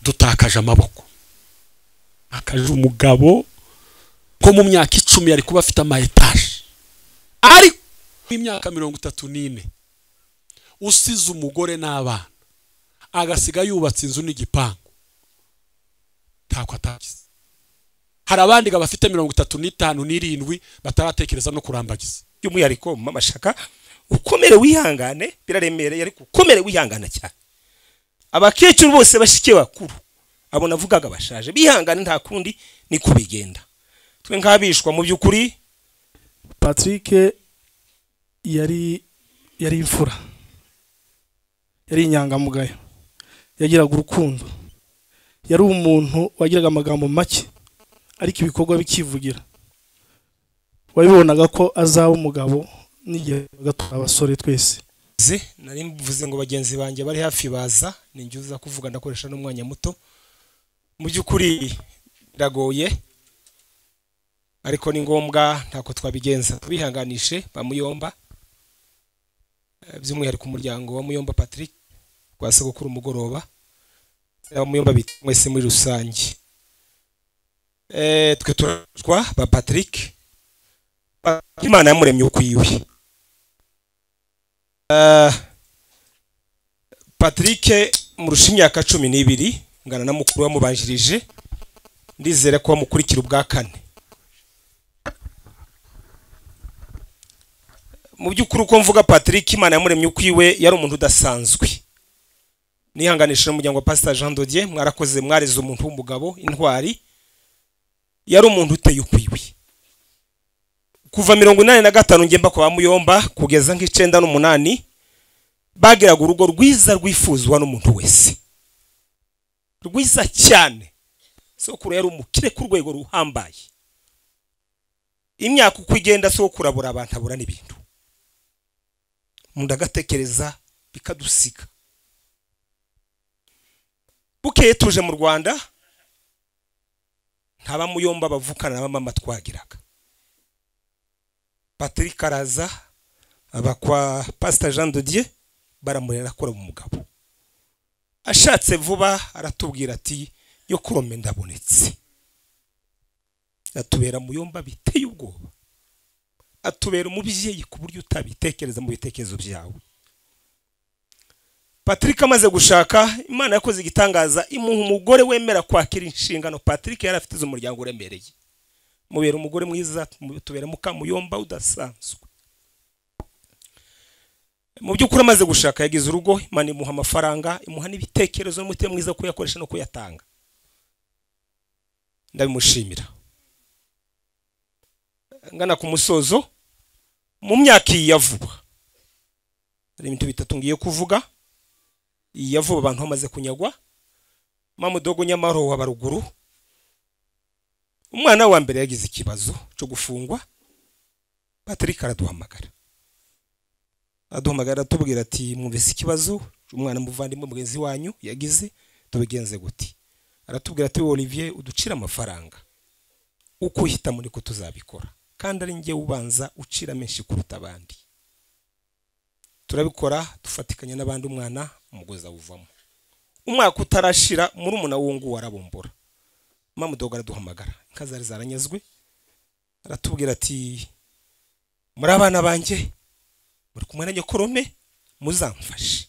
Dutakaje amaboko. Akaje umugabo ko mu myaka 10 yari kuba afite ama etage, ariko imyaka 34 usize umugore n'abana agasiga yubatse inzu n'igipangu, ntako atagize. Hari abandi bafite 35 n'irindwi bataratekereza no kurambagiza. By'umwihariko mama Shaka, ukomere wihangane, biraremereye ariko ukomere wihangana cyane. Abakecuru bose bashike bakuru abo navugaga bashaje bihangane, nta kundi ni kubigenda. Twe nkabishwa mu byukuri. Patrick yari imfura, yari inyangamugayo, yagiraga urukundo, yari umuntu wagiraga amagambo make ariko ibikorwa bikivugira. Wabibonaga ko azaba umugabo n'igihe gato abasore twese. Nari mvuze ngo bagenzi banjye bari hafi baza, ninjye uza kuvuga ndakoresha n'umwanya muto. Mu byukuri biragoye ariko ni ngombwa, ntako twabigenza. Tubihanganishe bamuyomba, by'umwihariko umuryango wa Muyomba Patrick kwa sogokuru umugoroba, abamuyomba mwese muri rusange. Twe turashwa ba Patrick, Imana yamuremye ukwiwe. Patrick murusha imyaka 12 ngana na mukuru wamubanjirije, ndizere ko bamukurikira ubwa kane. Mu byukuri uko mvuga Patrick, Imana yamuremye ukwiwe, yari umuntu udasanzwe. Nihanganisha n'umuryango wa Pastor Jean Dodier, mwarakoze, mwareze umuntu w'umugabo intwari. Yari umuntu uteye ukwiwe. Kuva 85 ngemba kwa Muyomba kugeza nk'98 bagiraga urugo rwiza rwifuzwa n'umuntu wese, rwiza cyane. Sokuru yari umukire ku rwego ruhambaye. Imyaka uko igenda sokuru abura abantu, abura n'ibintu. Umuntu agatekereza bikadusiga. Bukeye tuje mu Rwanda, ntaba Muyomba bavukana na mama twagiraga. Patrick araza aba kwa Pastor Jean Dodier, baramurera akora umugabo. Ashatse vuba aratubwira ati yo kurome ndabonetse. Atubera Muyomba biteye ubwoba, atubera umubyeyi ku buryo utabitekereza mu bitekerezo byawe. Patrick amaze gushaka, Imana yakoze igitangaza imuha umugore wemera kwakira inshingano. Patrick yari afite umuryango uremereye, mubera umugore mwiza, tubera mukamuyomba udasanzwe. Mu byukuri amaze gushaka yagize urugo, Imana imuha amafaranga, imuha n'ibitekerezo n'umutima mwiza kuyakoresha no kuyatanga. Ndabimushimira. Ngana ku musozo, mu myaka ya vuba hari ibintu bitatu ngiye kuvuga. Iya vuba abantu bamaze kunyagwa. Mamudogo Nyamaro wa baruguru, umwana wa mbere yagize ikibazo cyo gufungwa. Patrick araduhamagara, atubwira ati mwumvise ikibazo umwana muvandimwe mugenzi wanyu yagize, tubigenze gute? Aratubwira ati Olivier, uducira amafaranga uko uhita muri ko tuzabikora, kandi ari nge ubanza ucira menshi kuruta abandi. Turabikora dufatikanya n'abandi, umwana umugoza uvamo. Umwaka utarashira muri umuna wungu warabombora. Mamudogo araduhamagara, inka zari zaranyazwe, aratubwira ati muri abana banjye muri kumwe na nyokorome muzamfashe.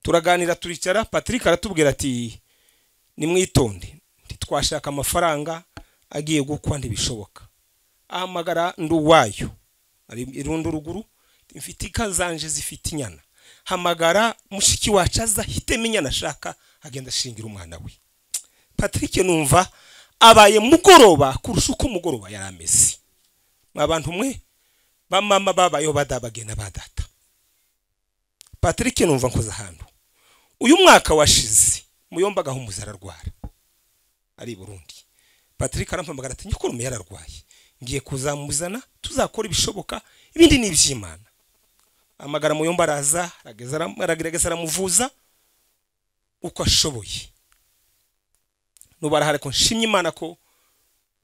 Turaganira turicara. Patrick aratubwira ati nimwitonde, ntitwashaka amafaranga agiye gukwa ntibishoboka. Ahamagara nduwayo ari irundo ruguru, mfite inka zanje zifite inyana, hamagara mushiki wacu aza hitemo inyana ashaka, agenda ashingira umwana we. Patrick numva abaye mugoroba kurusha uko mugoroba yari ameze. Abantu mwe bamama babayeho badabagena badata. Patrick numva nkoza ahantu. Uyu mwaka washize Muyomba gahumuza ararwara ari Burundi. Patrick arampamagara ati nyokurume yararwaye, ngiye kuzamuzana tuzakora ibishoboka, ibindi ni iby'Imana. Amagara Muyomba araza, aragerageza aramuvuza uko ashoboye. Nubarahare ko nshimye Imana ko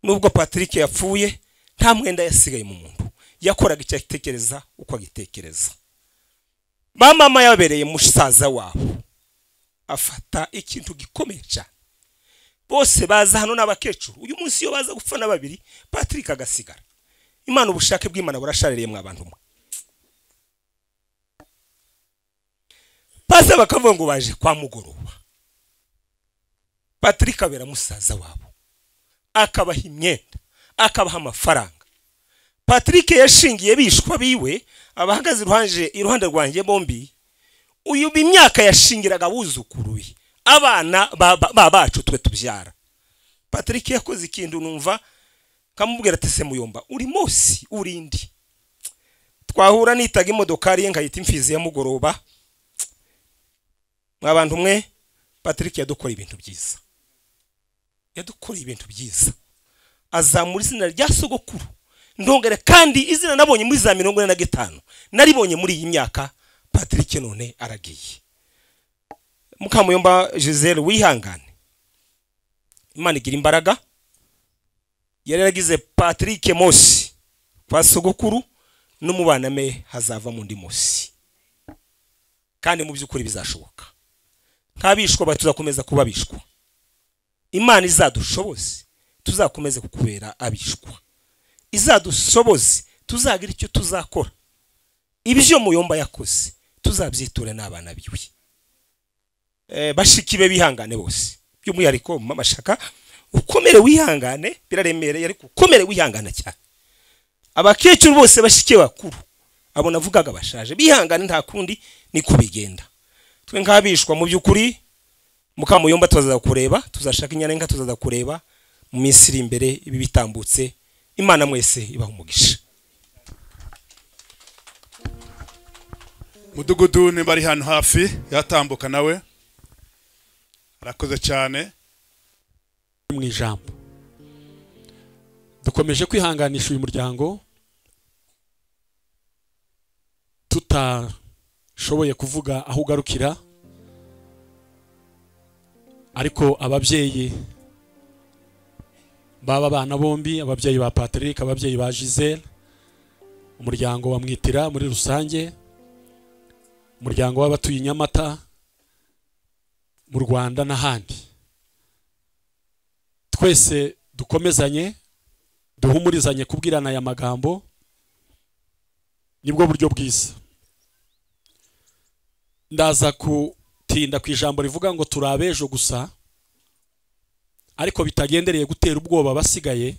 nubwo Patrick yapfuye nta mwenda yasigaye mu muntu, yakoraga icyo agitekereza uko agitekereza. Ba mama yabereye musaza wabo. Afata ikintu gikomeye cyane. Bose baza hano n'abakecuru, uyu munsi iyo baza gupfa na babiri, Patrick agasigara. Imana, ubushake bw'Imana burashaririye mwa bantu mwe. Baza bakavuga ngo baje kwa Mugoroba. Patrick abera musaza wabo, akabaha imyenda, akabaha amafaranga. Patrick yashingiye bishwa biwe abahagaze iruhande rwanjye bombi. Uyu imyaka yashingiraga abuzukuru be, abana bacu twe tubyara. Patrick yakoze ikintu numva kamubwira ati se Muyomba, uri Mosi urindi. Twahura nitaga imodokari ye nkayita imfizi ya Mugoroba. Mwabantu mwe, Patrick yadukora ibintu byiza. Yadukora ibintu byiza. Azamura izina rya sogokuru. Ndongere kandi izina nabonye muri za 45 naribonye muri iyi myaka. Patrick none aragiye. Mukamuyomba Gisele, wihangane, Imana igira imbaraga. Yari yaragize Patrick Mosi kwa sogokuru, n'umubana me hazava mu ndi Mosi, kandi mu by'ukuri bizashoboka. Nk'abishwa batuzakomeza kuba bishwa, Imana izadushoboze tuzakomeze kukubera abishwa, izadushoboze tuzagira icyo tuzakora. Ibyo Muyomba yakoze tuzabyiture n'abana biwe. Bashiki be bihangane bose, by'umwihariko mama Shaka, ukomere wihangane, biraremereye ariko ukomere wihangana cyane. Abakecuru bose bashiki bakuru abo navugaga bashaje bihangane, nta kundi ni kubigenda. Twe nk'abishwa mu by'ukuri Mukamuyomba tuzaza kureba, tuzashaka inyana inka tuzaza kureba mu minsi iri imbere ibi bitambutse. Imana mwese ibaha umugisha. Mudugudu nimba ari hano hafi yatambuka nawe, arakoze cyane. Mu ijambo dukomeje kwihanganisha uyu muryango tutashoboye kuvuga aho ugarukira, ariko ababyeyi baba bana bombi, ababyeyi ba Patrick, ababyeyi ba Gisele, umuryango wa Mwitira muri rusange, umuryango w'abatuye Nyamata mu Rwanda n'ahandi, twese dukomezanye, duhumurizanye kubwirana aya magambo, nibwo buryo bwiza. Ndaza kutinda ku ijambo rivuga ngo turabejo gusa, ariko bitagendereye gutera ubwoba basigaye,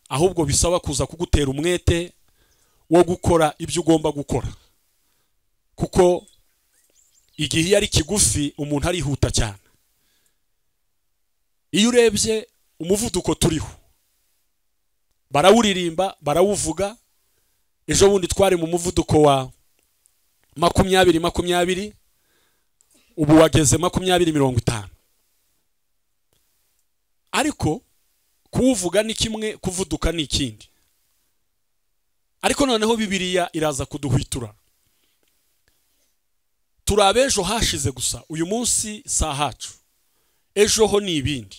ahubwo bisaba kuza kugutera umwete wo gukora ibyo ugomba gukora, kuko igihe iyo ari kigufi umuntu arihuta cyane. Iyo urebye umuvuduko turiho, barawuririmba, barawuvuga. Ejo bundi twari mu muvuduko wa 20 20, ubu wageze 20 50. Ariko kuwuvuga ni kimwe, kuvuduka ni ikindi. Ariko noneho Bibiliya iraza kuduhwitura. Turabejo hashize gusa, uyu munsi saa hacu, ejo ho ni ibindi.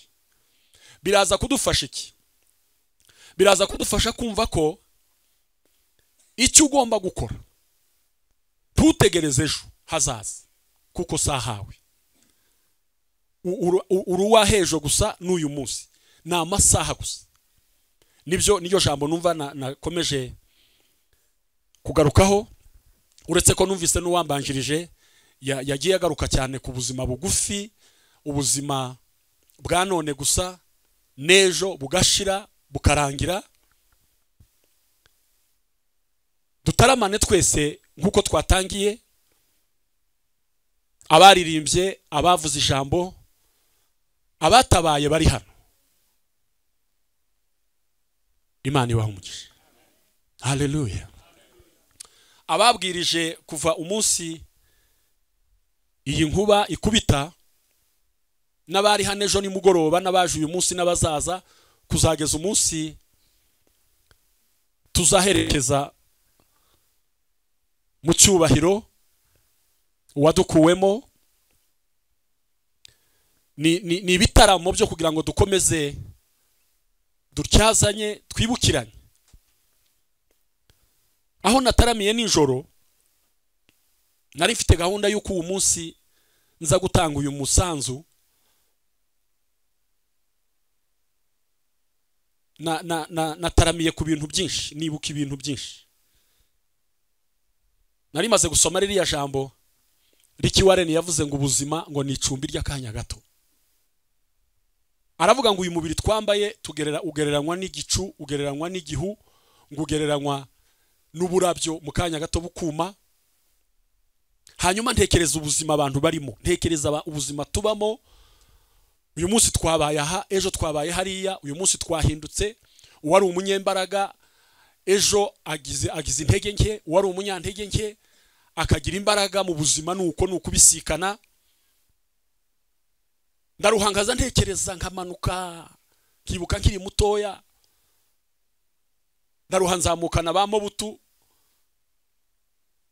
Biraza kudufasha iki? Biraza kudufasha kumva ko icyo ugomba gukora, ntutegereze ejo hazaza, kuko sahawe. Uruwa hejo gusa n'uyu munsi, ni amasaha gusa. Nibyo niyo jambo numva nakomeje kugarukaho, uretse ko numvise n'uwambanjirije yagiye agaruka cyane ku buzima bugufi, ubuzima bwa none gusa, n'ejo bugashira bukarangira. Dutaramane twese nkuko twatangiye, abaririmbye, abavuze ijambo, abatabaye bari hano. Imana ibahe umugisha. Haleluya. Ababwirije kuva umunsi iyi nkuba ikubita, n'abari hano ejo nimugoroba, n'abaje uyu munsi, n'abazaza kuzageza umunsi tuzaherekeza mu cyubahiro uwadukuwemo. Ni ibitaramo byo kugira ngo dukomeze dutyazanye, twibukiranye. Aho nataramiye nijoro, nari mfite gahunda y'uko uwo munsi Nza gutanga uyu musanzu na na na nataramiye ku bintu byinshi, nibuka ibintu byinshi. Nari maze gusoma ririya jambo Ricky Warren yavuze ngo ubuzima ngo ni icumbi ry'akanya gato. Aravuga ngo uyu mubiri twambaye tugerera ugereranywa n'igicu, ugereranywa n'igihu, ngo ugereranywa n'uburabyo mu kanya gato bukuma. Hanyuma ntekereza ubuzima abantu barimo, ntekereza ubuzima tubamo. Uyu munsi twabaye aha, ejo twabaye hariya, uyu munsi twahindutse. Uwari umunyembaraga ejo agize intege nke, uwari umunyantege nke akagira imbaraga mu buzima. Nuko nukubisikana. Ndaruhangaza ntekereza nkamanuka nkibuka nkiri mutoya, ndaruhanzamukana ba Mobutu.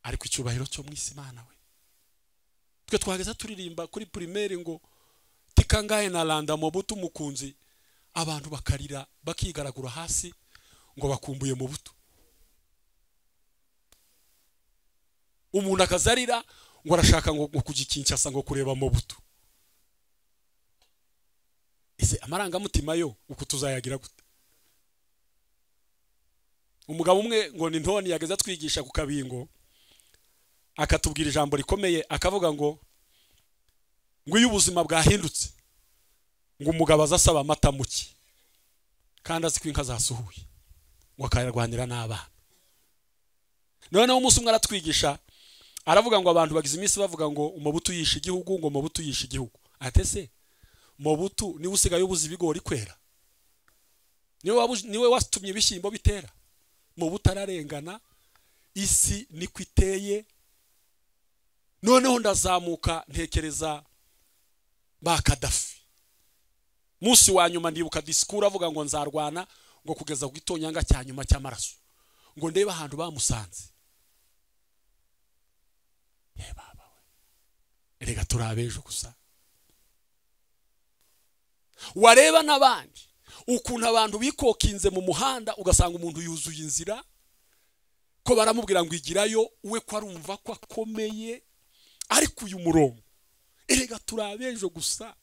Ariko icyubahiro cyo mwisi Imana we, twe twageza turirimba kuri primaire ngo tikangaye na landa Mobutu mukunzi, abantu bakarira bakigaragura hasi ngo bakumbuye Mobutu. Umuntu akazarira ngo arashaka ngo kugikinshasa ngo kureba Mobutu. Ese amarangamutima yo uko tuzayagira gute? Umugabo umwe ngo ni ntoni yageza twigisha ku kabingo, akatubwira ijambo rikomeye, akavuga ngo iyo ubuzima bwahindutse ngo umugabo azasaba amata muki kandi azi ko inka zasuhuye, ngo akayarwanira n'abana. Noneho umunsi umwe aratwigisha aravuga ngo abantu bagize iminsi bavuga ngo Mobutu yishe igihugu, ngo Mobutu yishe igihugu. Ate se Mobutu niwe usigaye ubuza ibigori kwera, niwe watumye ibishyimbo bitera? Mobutu ararengana, isi niko iteye. Noneho ndazamuka ntekereza ba Kadafi. Munsi wa nyuma ndibuka disikuru avuga ngo nzarwana ngo kugeza ku gitonyanga cya nyuma cy'amaraso, ngo ndebe ahantu bamusanze. Ye baba we, erega turabejo gusa. Wareba n'abandi ukuntu abantu bikokinze mu muhanda, ugasanga umuntu yuzuye inzira ko baramubwira ngo igirayo, we ko arumva ko akomeye. Ariko uyu murongo, erega turabejo gusa.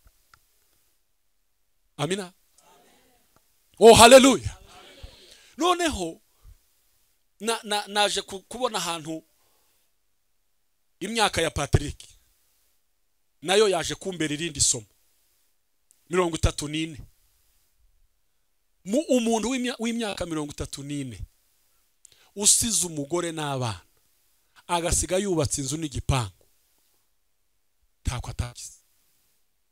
Amina. Oh haleluya. Noneho naje kubona ahantu imyaka ya Patrick nayo yaje kumbera irindi somo. 34. Mu umuntu w'imyaka 34 usize umugore n'abana, agasiga yubatse inzu n'igipangu, ntako atagize.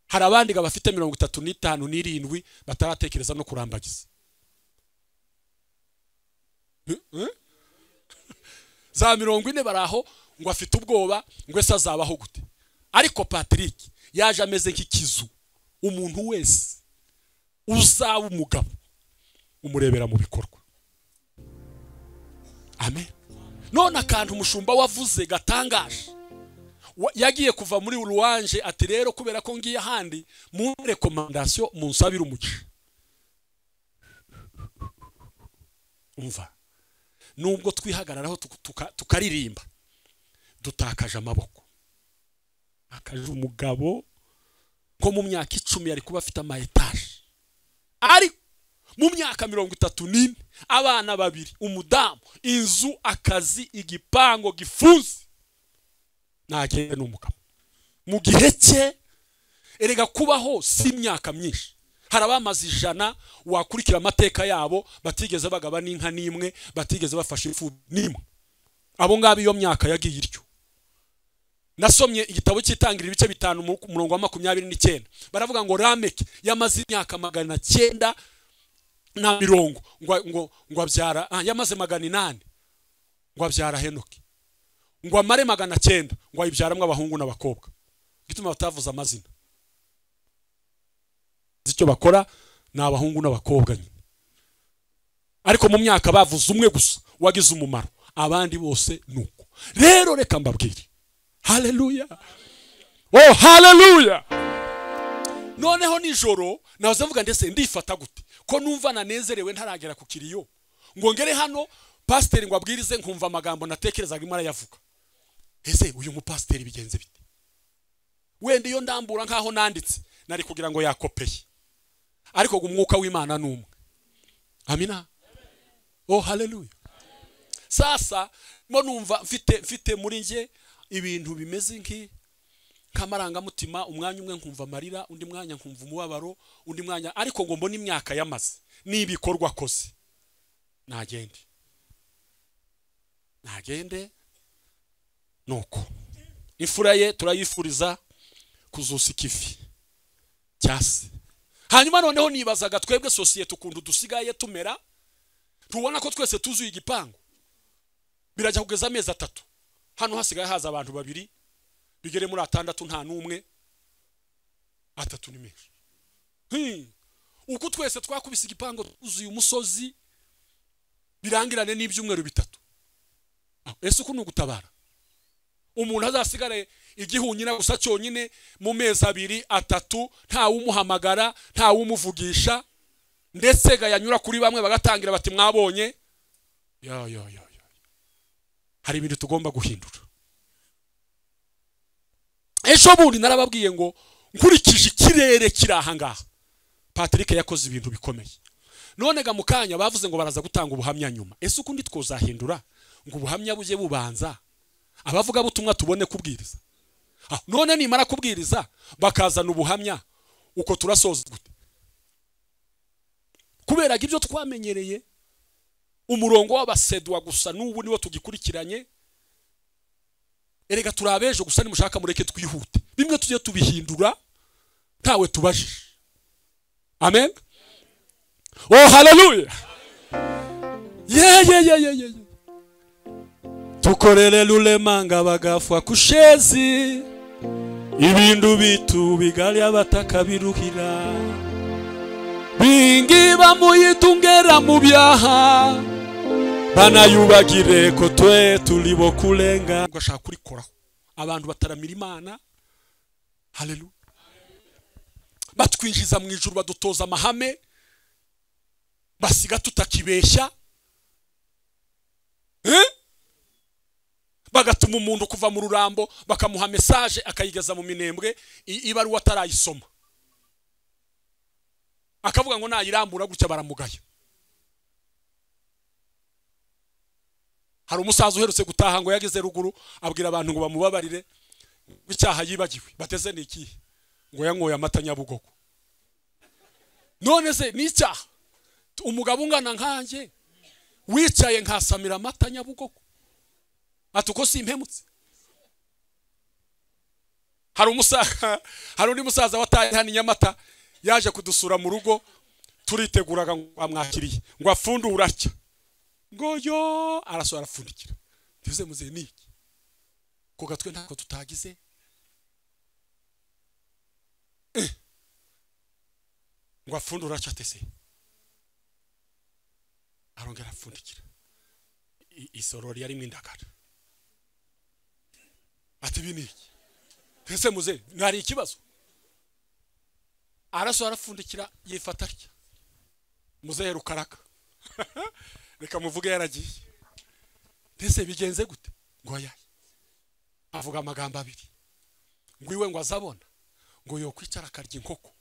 Hari abandi bafite 35 n'irindwi bataratekereza no kurambagiza. Za 40 baraho ngo afite ubwoba ngo ese azabaho gute. Ariko Patrick yaje ameze nk'ikizu. Umuntu wese uzaba umugabo umurebera mu bikorwa. Amen. None akantu umushumba wavuze gatangaje, yagiye kuva muri Ruwanje ati rero kubera ko ngiye ahandi mu recommandation munsabira umugisha. Umva, nubwo twihagararaho tukaririmba dutakaje amaboko. Akaje umugabo ko mu myaka 10 yari kuba afite ama etage, ariko mu myaka 34 abana babiri, umudamu, inzu, akazi, igipango gifunze, nagende n'umugabo mu gihe cye. Erega kubaho si imyaka myinshi. Hari abamaze 100 wakurikira amateka yabo batigeze bagaba n'inka n'imwe, batigeze bafasha ifu n'imwe. Abo ngabo iyo myaka yagiye iryo. Nasomye igitabo cy'itangira ibice 5 umurongo wa 29, baravuga ngo Lameki yamaze imyaka 950 ngo abyara, yamaze 800 ngo abyara Henoki, ngo amare 900 ngo ayibyaramwe abahungu n'abakobwa. Gituma batavuza amazina, icyo bakora ni abahungu n'abakobwa nyine. Ariko mu myaka bavuze umwe gusa wagize umumaro, abandi bose nuko. Rero reka mbabwire, haleluya, oh haleluya. Noneho nijoro nahoze mvuga ndese ndifata gute ko numva nanezerewe ntaragera ku kiriyo, ngo ngere hano pasiteri ngo abwirize nkumva amagambo natekerezaga imara yavuga. Ese uyu mupasiteri bigenze bite? Wenda iyo ndambura nkaho nanditse nari kugira ngo yakopeye, ariko umwuka w'Imana ni umwe. Amina. Oh haleluya. Sasa mo numva mfite muri nge ibintu bimeze nki kamarangamutima, umwanya umwe nkumva amarira, undi mwanya nkumva umubabaro, undi mwanya, ariko ngo mbone imyaka yamaze nibikorwa akoze. Nagende nagende nuko imfura ye turayifuriza kuzusa ikivi cyase. Hanyuma noneho nibazaga twebwe societe ukuntu dusigaye tumera, tubona ko twese tuzuye igipangu birajya kugeza amezi 3, hano hasigaye haza abantu babiri, bigere muri 6 nta numwe, 3 ni menshi. Uko twese twakubise igipangu tuzuye umusozi birangirane n'ibyumweru 3. Ese uko nugutabara umuntu azasigare igihunyira gusa cyonyine mu mezi 2 3, nta umuhamagara, nta umuvugisha, ndetse gayanyura kuri bamwe bagatangira bati mwabonye. Ya ya ya ya, hari ibintu tugomba guhindura. Ejo bundi narababwiye ngo nkurikije ikirere kiri ngaha, Patrick yakoze ibintu bikomeye. None ga mukanya bavuze ngo baraza gutanga ubuhamya nyuma. Ese ukundi twozahindura ngo ubuhamya buje bubanza, abavuga butumwa tubone kubwiriza. None nimara kubwiriza bakazana ubuhamya, uko turasoza gute? Kubera ibyo twamenyereye umurongo w'abasedwa gusa n'ubu niwo tugikurikiranye. Erega turabejo gusa, nimushaka mureke twihute, bimwe tujye tubihindura ntawe tubajije. Amen. Oh haleluya. Ye ye ye ye ye. Tukorere lulemanga bagafwa kushezi, ibindu bitu bigali abataka biruhira, bingi bamuyitungera mu byaha, banayubagire ko twe tulibo kulenga. Ugashaka kurikoraho abantu bataramira Imana. Haleluya. Batwinjiza mu ijuru, badutoza amahame, basiga tutakibeshya, bagatuma umuntu kuva mu rurambo bakamuha message akayigeza mu minembwe, ibaruwa atarayisoma, akavuga ngo nayirambura gutya baramugaya. Hari umusaza uherutse gutaha ngo yageze ruguru abwira abantu ngo bamubabarire icyaha yibagiwe, bateze niki ngo yanyoye amata Nyabugogo. None se ni icyaha umugabo ungana nkanjye wicaye nkasamira amata Nyabugogo, atuko simpemutse? Hari umusaza, hari undi musaza wataye hano Nyamata yaje kudusura mu rugo, turiteguraga ngo amwakiriye ngo afundure atya, ngo yo arasora arapfundikira. Tuze muze niki ko gatwe ntako tutagize. Ngo afundure atya tese, arongera apfundikira isorori yari mwindagara. Ati biniki tese muze nari ikibazo. Araso arapfundikira yifata atya, muze rukaraka reka muvuge yaragiye. Tese bigenze gute? Ngo ayaye avuga amagambo abiri, ngo iwe ngo azabona ngo yo kwicara akarya inkoko,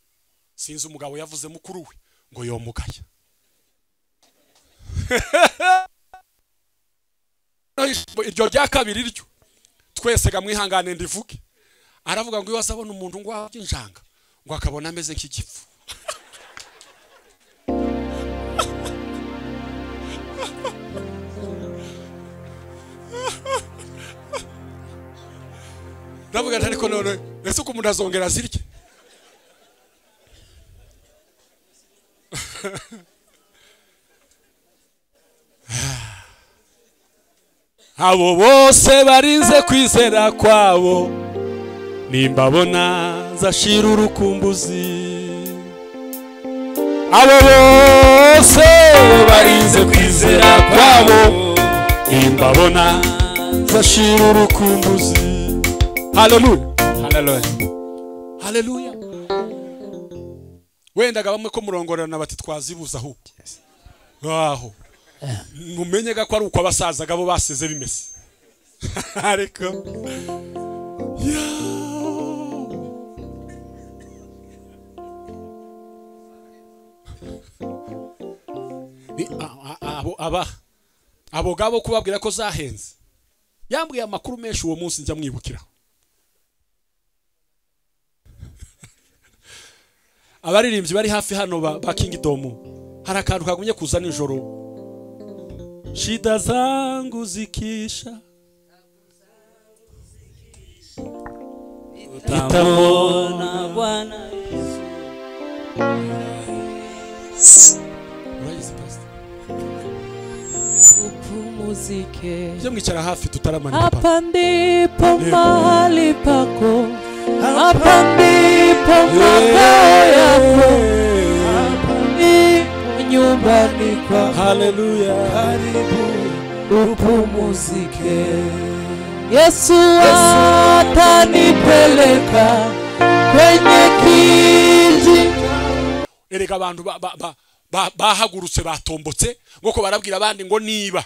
sinzi umugabo yavuze mukuru we ngo yomugaya. Iryo rya kabiri ryo twese ga mwihangane ndivuge, aravuga ngo iwe azabona umuntu ngo injanga ngo akabona ameze nk'igifu. Ndavuga ariko none ese uko umuntu azongera azirye? Abo bose barinze kwizera kwabo, nimbabona nzashira urukumbuzi. Abo bose barinze kwizera kwabo, nimbabona nzashira urukumbuzi. Haleluya. Haleluya. Haleluya. Wendaga bamwe ko murongorana bati twazibuza ahubwo. Aho. Mumenyega ko ari uko abasaza gabo basize bimeze. Ariko ya Abo gabo kubabwira ko zahenze. Yambwiye amakuru menshi uwo munsi njya mwibukiraho. Abaririmbyi bari hafi hano ba Kingdom, hari akantu kagumye kuza nijoro. Shida zangu zikisha utamwona Bwana Yesu. Urayizi pastor? Upumuzike. Mje mwicara hafi tutaramana papa. Hapa ndipo mahali pako, hapa ndipo makao yako, hapa ndipo nyumbani kwako. Haleluya. Karibu upumuzike. Yesu atanipeleka kwenye kiji. Erega abantu bahagurutse batombotse ngoko barabwira abandi ngo niba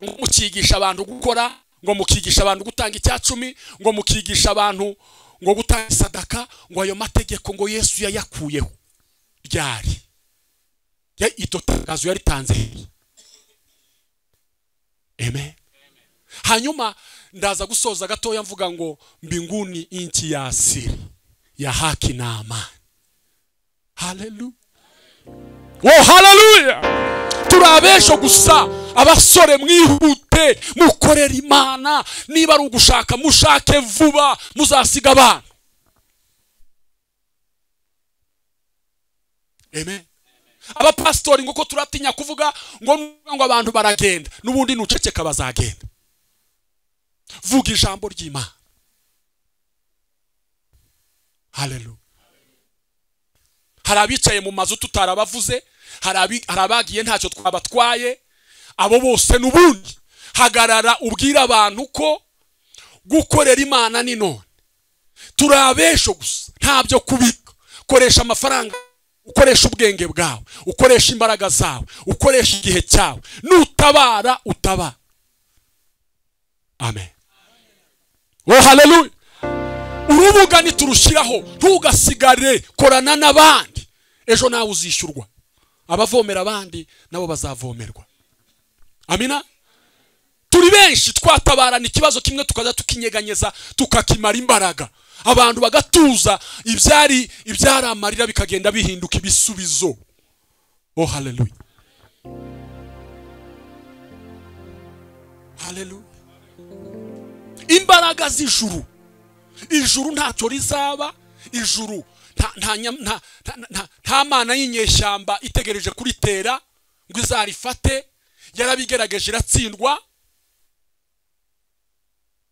mukigisha abantu gukora, ngo mukigisha abantu gutanga icyacumi, ngo mukigisha abantu ngo gutanga sadaka, ngo ayo mategeko ngo Yesu yayakuyeho. Ryari ya ito tangazo yaritanze. Amen. Hanyuma ndaza gusoza gatoya mvuga ngo mbinguni inchi ya asili ya haki na amani. Haleluya. Oh, haleluya. Turabesho gusa abasore mwihute mukorera Imana. Niba ari ugushaka mushake vuba, muzasiga abantu. Amen. Abapastori ngo ko turatinya kuvuga ngo abantu baragenda, nubundi nuceceka bazagenda. Vuga ijambo ry'Imana. Haleluya. Hari abicaye mu mazu tutarabavuze, hari abagiye ntacyo twabatwaye, abo bose nubundi hagarara ubwira abantu ko gukorera Imana ni none. Turabesho gusa, ntabyo kubika. Koresha amafaranga, ukoresha ubwenge bwawe, ukoresha imbaraga zawe, ukoresha igihe cyawe. Nutabara utabara. Amen. Oh, haleluya. Urubuga niturushiraho, ntugasigare, korana n'abandi. Ejo nawe uzishyurwa. Abavomera abandi nabo bazavomerwa. Amina. Turi benshi twatabarana ikibazo kimwe tukaza tukinyeganyeza tukakimara imbaraga. Abantu bagatuza, ibyari amarira bikagenda bihinduka ibisubizo. Oh, haleluya. Haleluya. Imbaraga z'ijuru. Ijuru ntacyo rizaba, ijuru nta mana y'inyeshyamba itegereje kuritera ngo izarifate, yarabigerageje iratsindwa.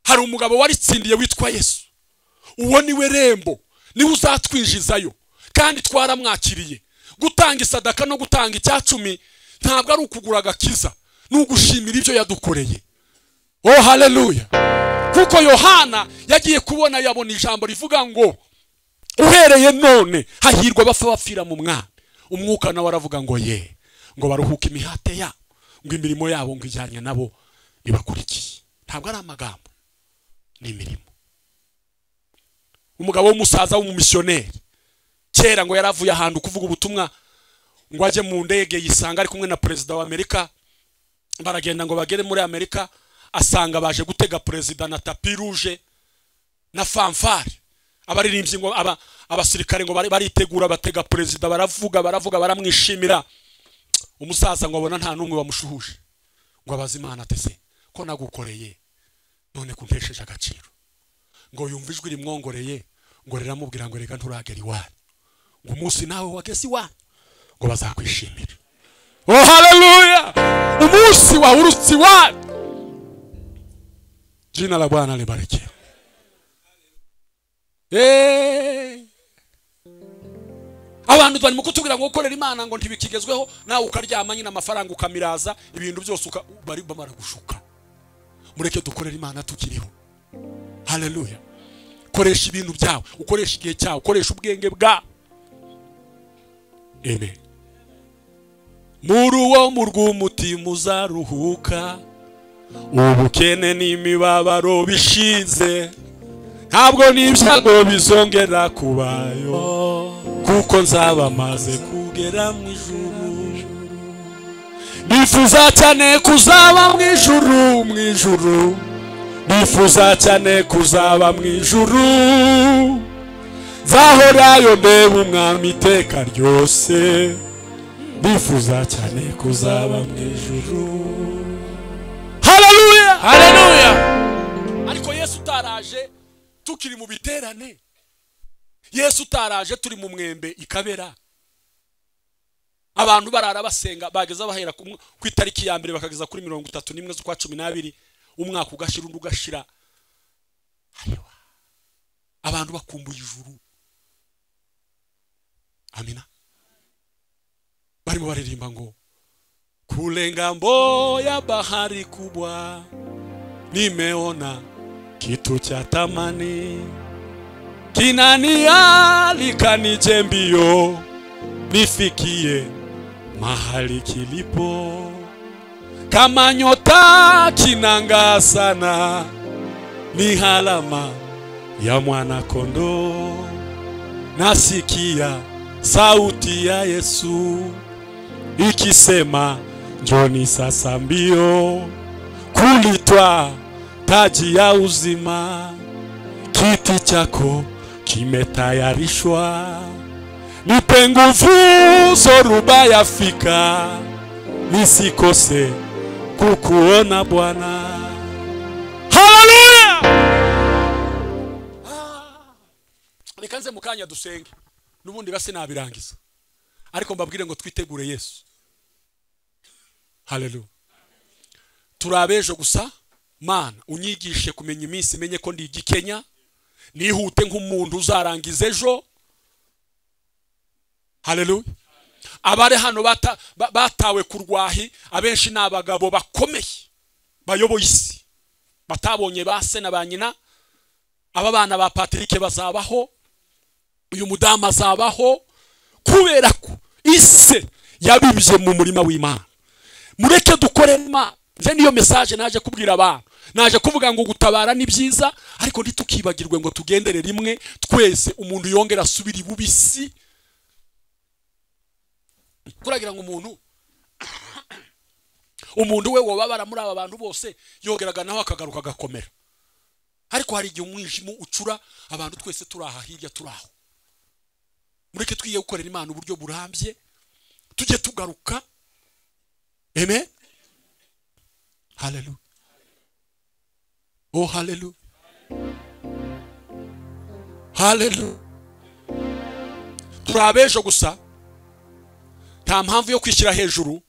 Hari umugabo waritsindiye witwa Yesu. Uwo niwe rembo, niwe uzatwinjizayo, kandi twaramwakiriye. Gutanga isadaka no gutanga icyacumi ntabwo ari ukugura agakiza, ni ugushimira ibyo yadukoreye. Oh, haleluya. Kuko Yohana yagiye kubona yabona ijambo rivuga ngo uhereye none hahirwa abapfa bapfira mu mwami. Umwuka nawe aravuga ngo ye, ngo baruhuke imihate yabo, ngo imirimo yabo ngo ijyanye nabo ibakurikiye. Ntabwo ari amagambo, ni imirimo. Umugabo w'umusaza w'umumissionnaire kera ngo yaravuye ahantu kuvuga ubutumwa, ngo ajye mu ndege yisanga ari kumwe na perezida wa Amerika. Baragenda ngo bagere muri Amerika, asanga baje gutega perezida na tapis rouge na fanfare. Abaririmbyi ngo abasirikare ngo baritegura batega perezida, baravuga baramwishimira. Umusaza ngo abona nta numwe wamushuhuje, ngo abaze Imana atese ko nagukoreye none kuntesheje agaciro. Ngo yumva ijwi rimwongoreye ngo riramubwira ngo reka nturagera iwanyu, ngo umunsi nawe wageze iwanyu ngo bazakwishimira. Oh, haleluya. Umunsi wahurutse iwanyu. Jina la Bwana libarikiwe. Abantu barimo kutubwira ngo gukorera Imana ngo ntibikigezweho, nawe ukaryama nyine amafaranga ukamiraza ibintu byose bari bamara gushuka. Mureke dukorera Imana tukiriho. Haleluya. Koresha ibintu byawe, ukoresha igihe cyawe, ukoresha ubwenge bwawe. Amen. Muri uwo murw'umutima uzaruhuka, ubukene n'imibabaro bishize, ntabwo n'ibyago bizongera kubayo, kuko nzaba maze kugera mu ijuru. Nifuza cyane kuzaba mu ijuru, mu ijuru. Nifuza cyane kuzaba mu ijuru, nzahorayo ndeba umwami iteka ryose. Nifuza cyane kuzaba mu ijuru. Haleluya, haleluya. Ariko Yesu utaraje tukiri mu biterane, Yesu utaraje turi mu mwembe ikabera, abantu barara basenga bageza bahera ku itariki ya mbere bakageza kuri 31 z'ukwa 12, umwaka ugashira undi ugashira. Ayiwa, abantu bakumbuye ijuru. Amina. Barimo baririmba ngo kule ngambo ya bahari kubwa nimeona kitu cha thamani, kinanialika nije mbio nifikie mahali kilipo, kama nyota kinang'aa sana, ni alama ya mwana kondoo. Nasikia sauti ya Yesu ikisema njoni sasa mbio, kulitwa taji ya uzima, kiti chako kimetayarishwa. Nipe nguvu zoruba yafika, nisikose kukuona Bwana. Haleluya. Nikanze mukanya dusenge, nubundi basi nabirangiza, ariko mbabwire ngo twitegure Yesu. Haleluya. Turabejo gusa. Mana unyigishe kumenya iminsi, menye ko ndi igikenya, nihute nk'umuntu uzarangiza ejo. Haleluya. Abari hano batawe kurwahi, abenshi n'abagabo bakomeye bayoboye isi, batabonye base na banyina. Aba bana ba Patrick bazabaho, uyu mudamu azabaho, kubera ko ise yabibye mu murima w'Imana. Mureke dukore Imana. Nje niyo message naje kubwira abantu, naje kuvuga ngo gutabara ni byiza, ariko ntitukibagirwe ngo tugendere rimwe twese, umuntu yongera asubira ibubisi. Kuragira ngo umuntu we wobabara muri aba bantu bose yongeraga naho akagaruka agakomera. Ariko hari igihe umwijima ucura abantu twese turaha hirya turaho. Mureke twiye gukorera Imana uburyo burambye, tujye tugaruka. Amen. Hallelujah. Oh hallelujah. Hallelujah. Turabejo gusa, nta mpamvu yo kwishyira hejuru,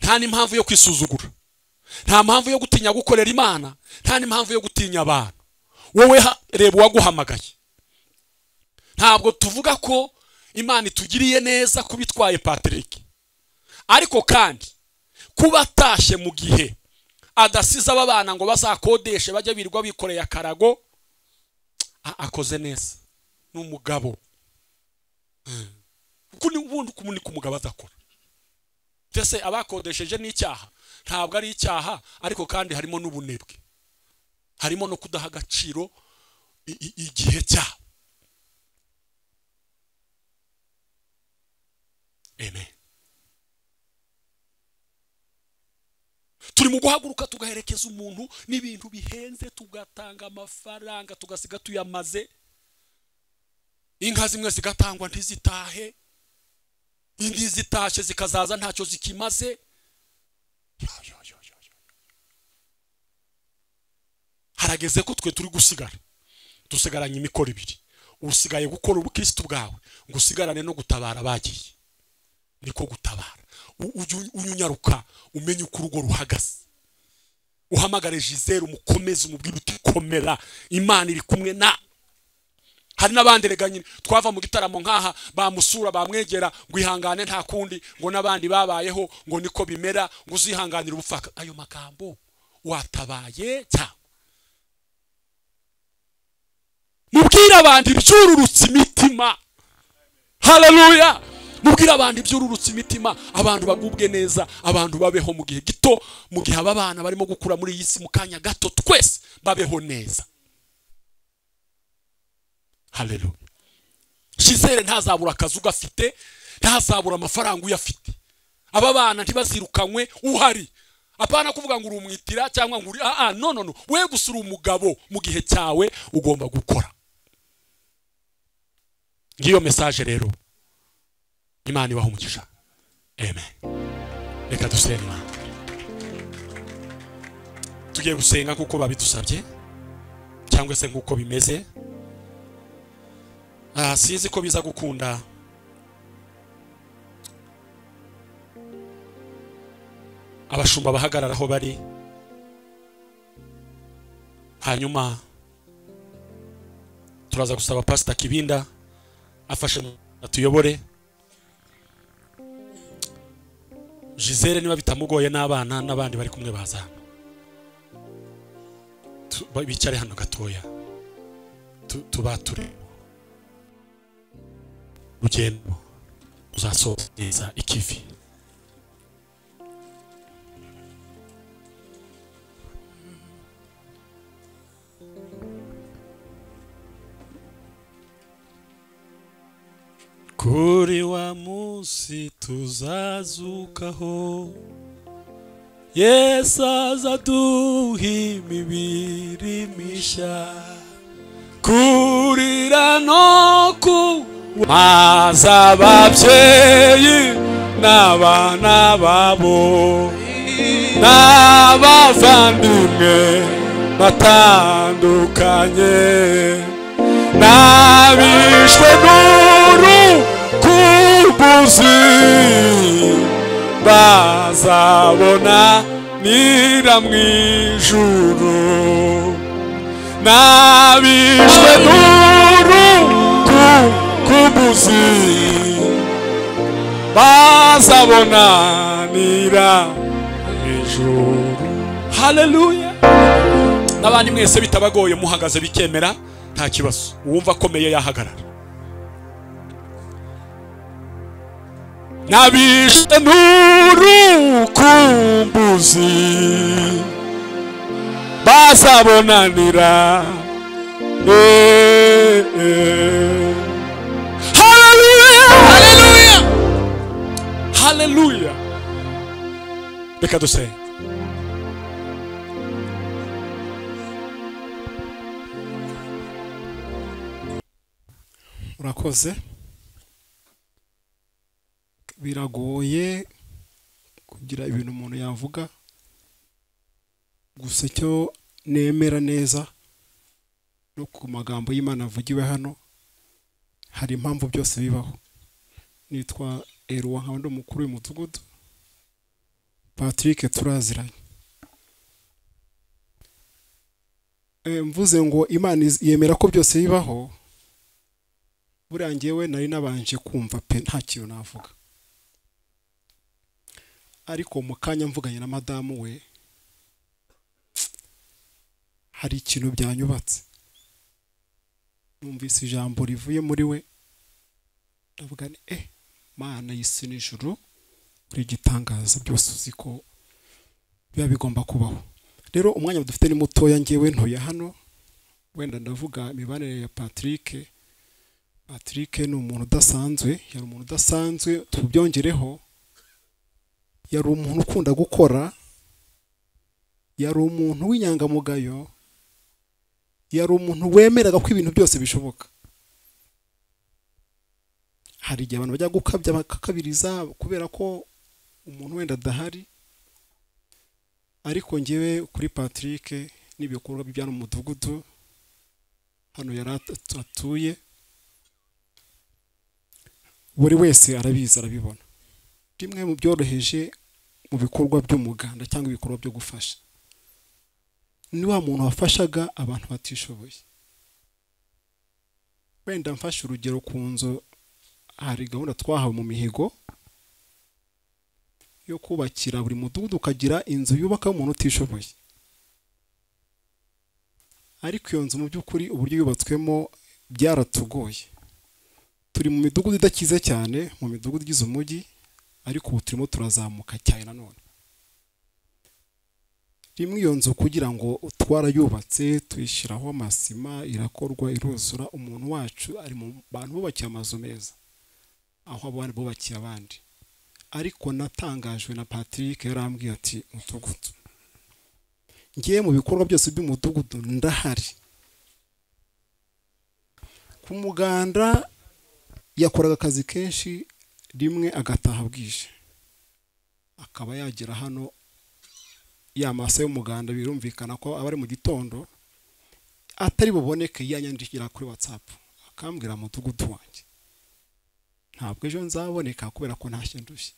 nta n'impamvu yo kwisuzugura, nta mpamvu yo gutinya gukorera Imana, nta n'impamvu yo gutinya abantu. Wowe reba uwaguhamagaye. Ntabwo tuvuga ko Imana itugiriye neza kubitwaye Patrick, ariko kandi kuba atashye mu gihe adasize aba bana ngo bazakodeshe bajye birirwa bikoreye akarago, akoze neza. N'umugabo kuko ni ubundi kumunika umugabo adakora. Ndetse abakodesheje n'icyaha, ntabwo ari icyaha, ariko kandi harimo n'ubunebwe, harimo no kudaha agaciro igihe cyabo. Amen. Turi mu guhaguruka tugaherekeza umuntu n'ibintu bihenze, tugatanga amafaranga tugasiga tuyamaze, inka zimwe zigatangwa ntizitahe, indi zitashe zikazaza ntacyo zikimaze. Harageze ko twe turi gusigara, dusigaranye imikoro ibiri. Usigaye gukora ubukristo bwawe ngo usigarane no gutabara bagiye. Niko gutabara. Unyunyaruka umenye uko urugo ruhagaze, uhamagare Gisele umukomeze, umubwire uti komera, Imana iri kumwe na. Hari n'abandi rega nyine twava mu gitaramo nkaha bamusura bamwegera ngo ihangane nta kundi, ngo n'abandi babayeho ngo niko bimera, ngo uzihanganire ubupfaka. Ayo magambo watabaye cyangwa mubwire abandi ibyururutse imitima. Haleluya. Mubwire abantu ibyururutse imitima, abantu bagubwe neza, abantu babeho mu gihe gito, mu gihe aba bana barimo gukura muri iyi si mu kanya gato, twese babeho neza. Haleluya. Gisele ntazabura akazi ugafite, ntazabura amafaranga uyafite. Aba bana ntibazirukanywe uhari. Apana kuvuga ngo uri umwitira cyangwa ngo uri no no no, we gusura umugabo mu gihe cyawe ugomba gukora. Ngiyo message rero. Imana ibahe umugisha. Amen. Reka dusenge Imana. Tugiye gusenga kuko babidusabye cyangwa se nkuko bimeze. Sinzi ko biza gukunda. Abashumba bahagarara aho bari, hanyuma turaza gusaba Pastor Kibinda afashe atuyobore. Gisele niba bitamugoye n'abana n'abandi bari kumwe baza hano, bicare hano gatoya, tubature rugendo uzasoza neza ikivi. Kuri wa munsi tuzazukaho, Yesu azaduha imibiri mishya, kurira no ku maze ababyeyi n'abana babo n'abavandimwe batandukanye n'abishwe n'urukumbuzi bazabona nira mu ijuru, n'abishwe n'urukumbuzi bazabona nira mu ijuru. Haleluya. N'abandi mwese bitabagoye muhagaze bikemera nta kibazo, uwumva akomeye yahagarara. Nabishwe n'urukumbuzi bazabonanira. Haleluya, haleluya, haleluya. Reka dusenge. Urakoze. Biragoye kugira ibintu umuntu yavuga, gusa icyo nemera neza no ku magambo y'Imana avugiwe hano, hari impamvu byose bibaho. Nitwa Erwa, nkaba ndi umukuru w'umudugudu. Patrick turaziranye. Mvuze ngo Imana yemera ko byose bibaho, buriya njyewe nari nabanje kumva pe nta kintu navuga, ariko mu kanya mvuganye na madamu we hari ikintu byanyubatse. Numvise ijambo rivuye muri we, ndavuga nti Mana y'isi n'ijuru uri igitangaza, byose uzi ko biba bigomba kubaho. Rero umwanya dufite ni mutoya, njyewe ntuye hano, wenda ndavuga imibanire ya Patrick. Patrick ni umuntu udasanzwe, yari umuntu udasanzwe, tubyongereho yari umuntu ukunda gukora, yari umuntu w'inyangamugayo, yari umuntu wemeraga ko ibintu byose bishoboka. Hari igihe abantu bajya gukabya bakakabiriza kubera ko umuntu wenda adahari, ariko njyewe kuri Patrick n'ibikorwa by'ano mu mudugudu hano yari atuye, buri wese arabizi arabibona. Rimwe mu byoroheje mu bikorwa by'umuganda cyangwa ibikorwa byo gufasha, ni wa muntu wafashaga abantu batishoboye. Wenda mfashe urugero ku nzu, hari gahunda twahawe mu mihigo yo kubakira buri mudugudu ukagira inzu yubaka umuntu utishoboye. Ariko iyo nzu mu by'ukuri uburyo yubatswemo byaratugoye. Turi mu midugudu idakize cyane, mu midugudu igize umujyi, ariko ubu turimo turazamuka cyane nanone. Rimwe iyo nzu kugira ngo twarayubatse tuyishyiraho amasima irakorwa iruzura, umuntu wacu ari mu bantu bubakiye amazu meza aho abandi bubakiye abandi. Ariko natangajwe na Patrick yarambwiye ati mudugudu, ngiye mu bikorwa byose by'umudugudu ndahari. Ku muganda yakoraga akazi kenshi, rimwe agataha bwije akaba yagera hano ya masa y'umuganda, birumvikana ko abari mu gitondo atari buboneke, yanyandikira kuri WhatsApp akambwira mudugudu wanjye ntabwo ejo nzaboneka kubera ko ntashye ndushye.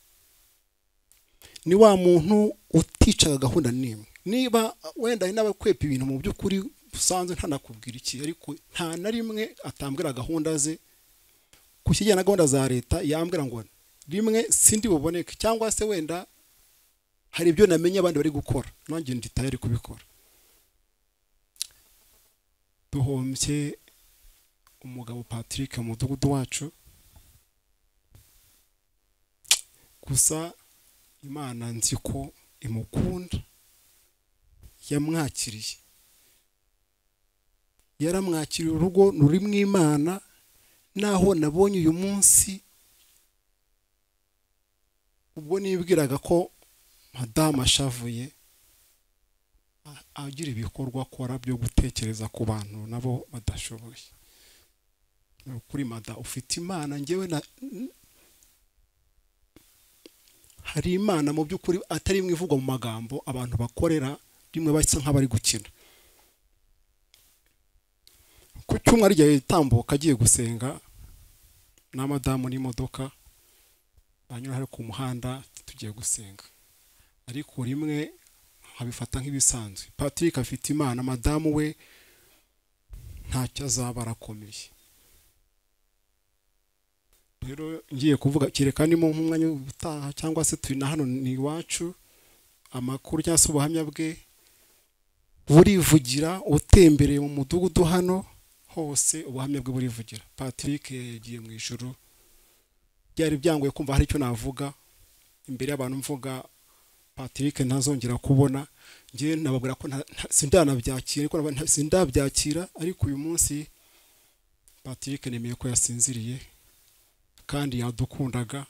Ni wa muntu uticaga gahunda nimwe, niba wenda ari n'abakwepa ibintu mu by'ukuri usanzwe ntanakubwira iki, ariko nta na rimwe atambwira gahunda ze ku kijyanye na gahunda za leta. Yambwira ngo rimwe sindi buboneke, cyangwa se wenda hari ibyo namenye abandi bari gukora nanjye ndi tayari kubikora. Duhombye umugabo Patrick mu mudugudu wacu, gusa Imana nzi ko imukunda, yamwakiriye, yaramwakiriye urugo ruri mu Imana. Naho nabonye uyu munsi ubwo nibwiraga ko madamu ashavuye agira ibikorwa akora byo gutekereza ku bantu nabo badashoboye. Kuri mada ufite Imana, njyewe na hari Imana mu by'ukuri atari imwe ivugwa mu magambo abantu bakorera rimwe basa nk'abari gukina. Ku cyumweru rya itambuka agiye gusenga na madamu n'imodoka banyura hari ku muhanda tugiye gusenga, ariko rimwe nkabifata nk'ibisanzwe. Patrick afite Imana, madamu we ntacyo azaba arakomeye. Rero ngiye kuvuga kereka ni mu mwanya utaha cyangwa se turi na hano ni iwacu, amakuru cyangwa se ubuhamya bwe burivugira, utembereye mu mudugudu hano hose ubuhamya bwe burivugira. Patrick yagiye mu ijuru, byari byangoye kumva hari icyo navuga imbere y'abantu mvuga Patrick ntazongera kubona. Ngiye nababwira ko sindanabyakira, ariko sindabyakira, ariko uyu munsi Patrick nemeye ko yasinziriye kandi yadukundaga,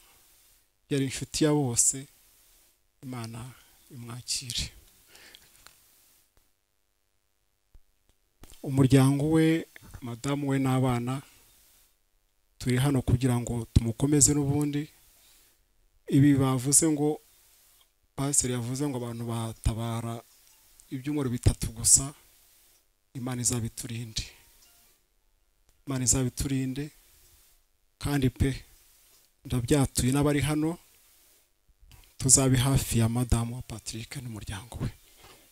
yari inshuti ya bose. Imana imwakire. Umuryango we, madamu we n'abana, turi hano kugira ngo tumukomeze. N'ubundi ibi bavuze ngo pastor yavuze ngo abantu batabara ibyumweru bitatu gusa, Imana izabiturinde, Imana izabiturinde. Kandi pe ndabyatuye n'abari hano tuzabe hafi ya madamu wa Patrick n'umuryango we.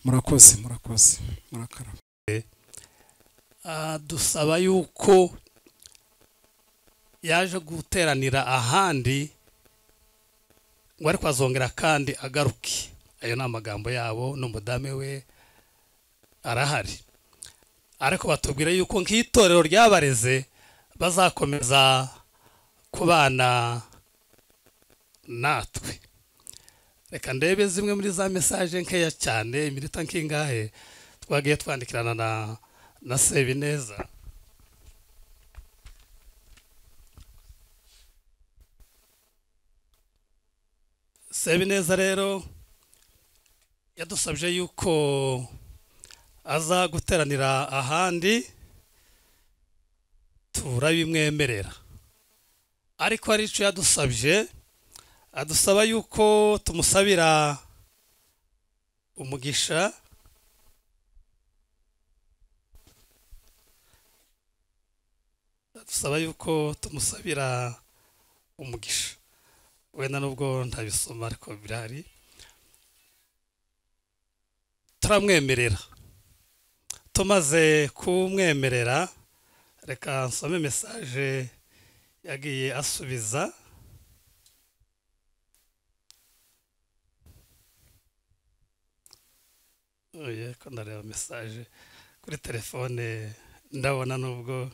Murakoze, murakoze, murakaraba. Dusaba yuko yaje guteranira ahandi ngo ariko azongera kandi agaruke. Ayo ni amagambo yabo n'umudame we arahari, ariko batubwira yuko nk'itorero ryabareze bazakomeza kubana natwe. Reka ndebe zimwe muri za message nkeya cyane, iminota nkingahe twagiye twandikirana na Sebineza. Sebineza rero yadusabye yuko aza guteranira ahandi, turabimwemerera, ariko ari cyo yadusabye, adusaba yuko tumusabira umugisha. Adusaba yuko tumusabira umugisha, wenda nubwo ntabisoma ariko birahari, turamwemerera. Tumaze kumwemerera, reka nsome message yagiye asubiza. Oye, ko ndareba message kuri telefone ndabona nubwo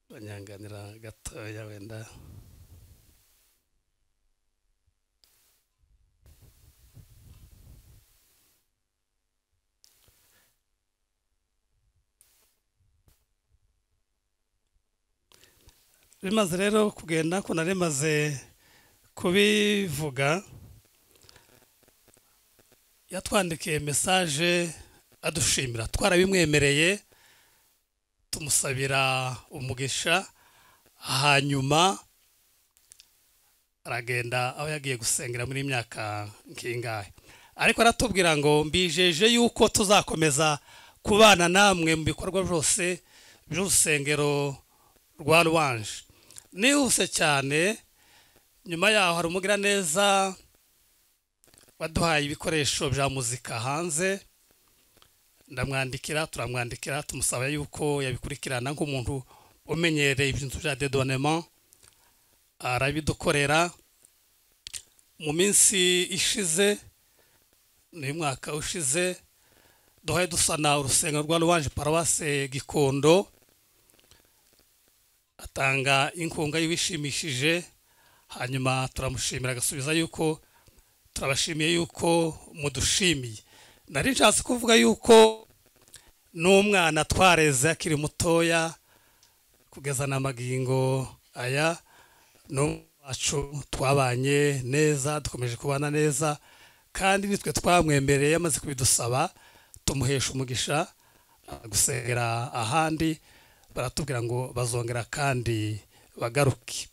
banyanganira gatoya wenda. Bimaze rero kugenda ko nari maze kubivuga, yatwandikiye message adushimira, twarabimwemereye, tumusabira umugisha, hanyuma aragenda aho yagiye gusengera muri imyaka nkingahe. Ariko aratubwira ngo mbijeje yuko tuzakomeza kubana namwe mu bikorwa byose by'urusengero rwa Louange. Nihuse cyane, nyuma yaho hari umugiraneza waduhaye ibikoresho bya muzika hanze, ndamwandikira, turamwandikira, tumusaba yuko yabikurikirana nk'umuntu umenyereye ibintu bya dédouanement, arabidukorera. Mu minsi ishize, ni mwaka ushize, duhaye dusana urusengero rwa Louange Paroisse Gikondo, atanga inkunga y'ibishimishije, hanyuma turamushimira, agasubiza yuko turabashimiye yuko mudushimiye. Nari nshatse kuvuga yuko n'umwana twareze akiri mutoya kugeza na magingo aya n'uwacu twabanye neza, dukomeje kubana neza, kandi nitwe twamwemereye amaze kubidusaba, tumuhesha umugisha gusengera ahandi, baratubwira ngo bazongera kandi bagaruke.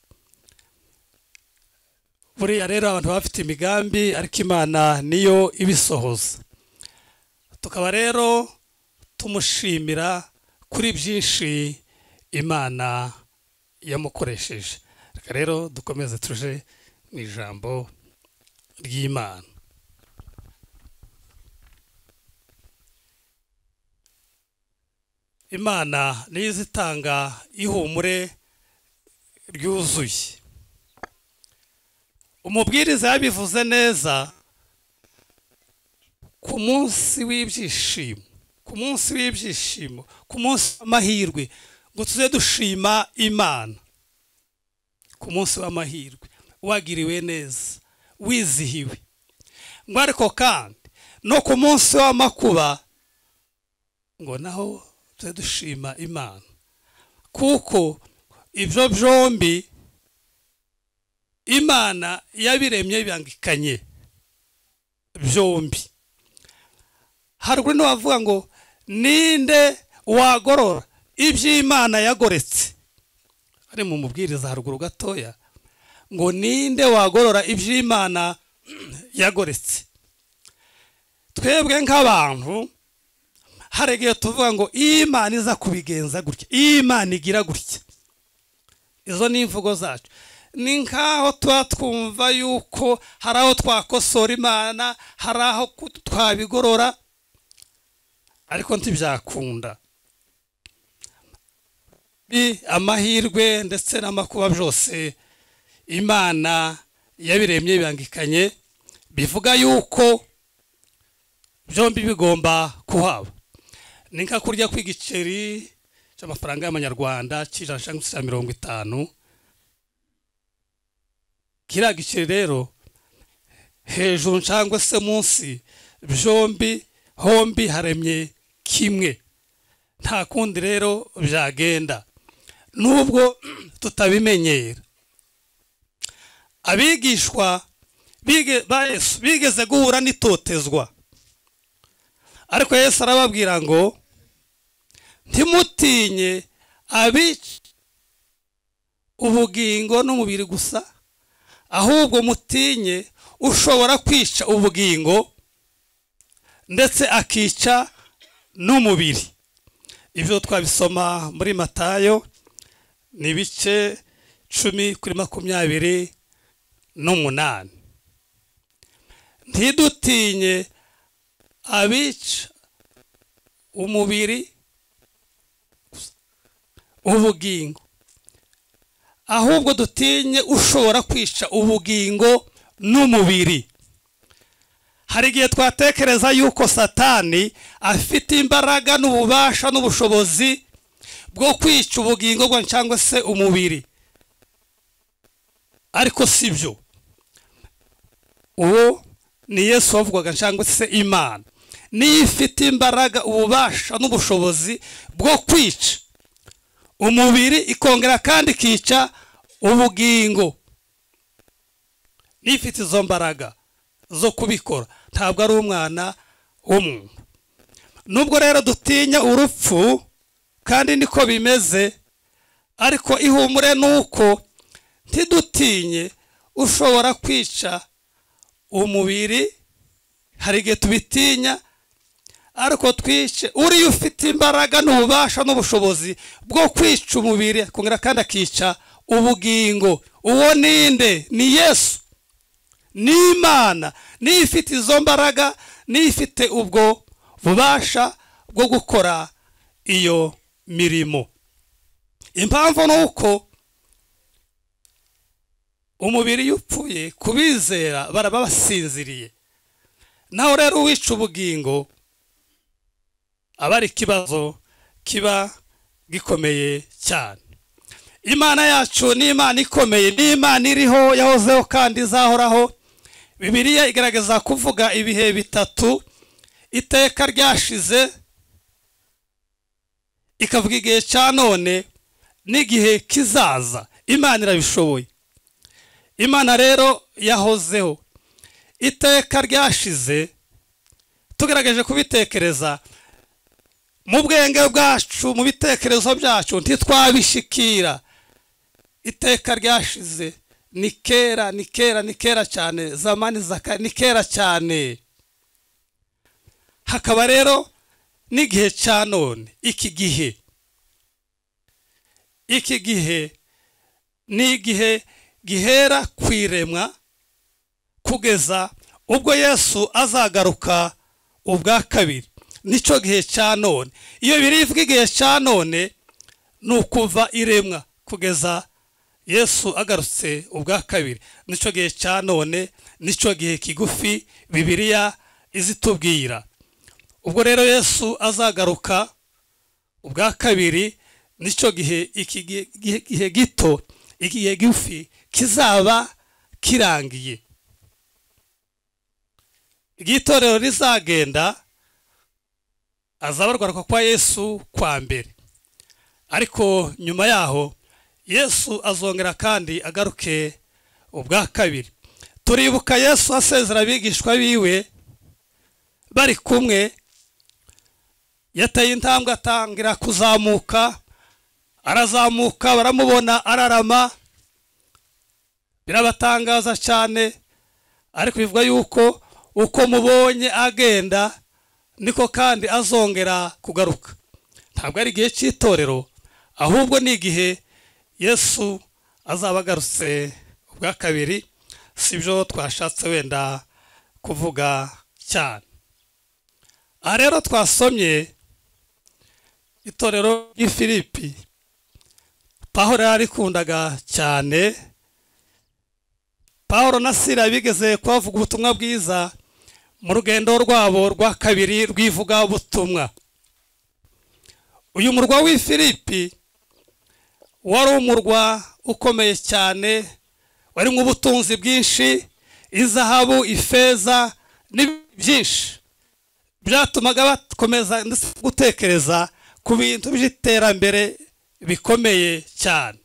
Buriya rero abantu bafite imigambi, ariko Imana niyo ibisohoza. Tukaba rero tumushimira kuri byinshi Imana yamukoresheje. Reka rero dukomeze tuje mu ijambo ry'Imana. Imana niyo izitanga ihumure ryuzuye. Umubwiriza yabivuze neza ku munsi w'ibyishimo, ku munsi w'ibyishimo, ku munsi w'amahirwe, ngo tuze dushima Imana. Ku munsi w'amahirwe wagiriwe neza, wizihiwe, ngo ariko kandi no ku munsi w'amakuba ngo naho tuze dushima Imana, kuko ibyo byombi Imana yabiremye bibangikanye byombi. Haruguru no bavuga ngo ninde wagorora iby'Imana yagoretse, ari mu mubwiriza haruguru gatoya, ngo ninde wagorora iby'Imana yagoretse. Twebwe nk'abantu hari igihe tuvuga ngo Imana iza kubigenza gutya, Imana igira gutya. Izo ni imvugo zacu, ni nkaho tuba twumva yuko hari aho twakosora Imana, hari aho twabigorora, ariko ntibyakunda. Amahirwe ndetse n'amakuba byose Imana yabiremye bibangikanye, bivuga yuko byombi bigomba kuhaba. Ni nka kurya kw'igiceri cy'amafaranga y'amanyarwanda cy'ijana cyangwa se 50. Kiriya giceri rero hejuru cyangwa se munsi, byombi hombi haremye kimwe, nta kundi rero byagenda nubwo tutabimenyera. Abigishwa ba Yesu bigeze guhura n'itotezwa, ariko Yesu arababwira ngo ntimutinye abica ubugingo n'umubiri gusa, ahubwo mutinye ushobora kwica ubugingo ndetse akica n'umubiri. Ibyo twabisoma muri Matayo ni ibice 10 kuri 28. Ntidutinye abica umubiri ubugingo, ahubwo dutinye ushobora kwica ubugingo n'umubiri. Hari igihe twatekereza yuko Satani afite imbaraga n'ububasha n'ubushobozi bwo kwica ubugingo bwa cyangwa se umubiri, ariko sibyo. Uwo ni Yesu wavugaga cyangwa se Imana niyo ifite imbaraga, ububasha n'ubushobozi bwo kwica umubiri, ikongera kandi ikica ubugingo. Nifite izo mbaraga zo kubikora, ntabwo ari umwana w'umuntu. Nubwo rero dutinya urupfu kandi niko bimeze, ariko ihumure nuko ntidutinye ushobora kwica umubiri. Hari igihe tubitinya, ariko twice uriya ufite imbaraga n'ububasha n'ubushobozi bwo kwica umubiri akongera kandi akica ubugingo. Uwo ninde? Ni Yesu, ni Imana, niyo ifite izo mbaraga, niyo ifite ubwo bubasha bwo gukora iyo mirimo. Impamvu ni uko umubiri iyo upfuye kubizera baraba basinziriye, naho rero uwica ubugingo aba ari ikibazo kiba gikomeye cyane. Imana yacu ni Imana ikomeye, ni Imana iriho, yahozeho kandi izahoraho. Bibiliya igaragaza kuvuga ibihe bitatu: iteka ryashize, ikavuga igihe cya none n'igihe kizaza. Imana irabishoboye. Imana rero yahozeho. Iteka ryashize tugaragaje kubitekereza mu bwenge bwacu, mu bitekerezo byacu ntitwabishikira. Iteka ryashize ni kera, ni kera, ni kera cyane, zamani zaka, ni kera cyane. Hakaba rero n'igihe cya none. Iki gihe ni igihe gihera kwiremwa kugeza ubwo Yesu azagaruka ubwa kabiri. Nicyo gihe cya none. Iyo birivuga igihe cya none ni ukuva iremwa kugeza Yesu agarutse ubwa kabiri. Nicyo gihe cya none, nicyo gihe kigufi Bibiliya izitubwira. Ubwo rero Yesu azagaruka ubwa kabiri, nicyo gihe iki gihe gito, igihe gigufi kizaba kirangiye. Igitorero rizagenda azabarwaruka kwa Yesu kwa mbere, ariko nyuma yaho Yesu azongera kandi agaruke ubwa kabiri. Turibuka Yesu asezera abigishwa biwe bari kumwe, yateye intambwe atangira kuzamuka, arazamuka baramubona ararama, birabatangaza cyane. Ariko bivuga yuko uko mubonye agenda niko kandi azongera kugaruka. Ntabwo ari igihe cy'itorero, ahubwo ni igihe Yesu azaba agarutse ubwa kabiri. Sibyo twashatse wenda kuvuga cyane. Aha rero twasomye itorero ry'i Filipi. Pawulo yarikundaga cyane. Pawulo na Sila bigeze kuvuga ubutumwa bwiza mu rugendo rwabo rwa kabiri rw'ivuga ubutumwa. Uyu murwa w'i Filipi wari umurwa ukomeye cyane, warimo ubutunzi bwinshi, izahabu, ifeza byinshi byatumaga bakomeza gutekereza ku bintu by'iterambere bikomeye cyane.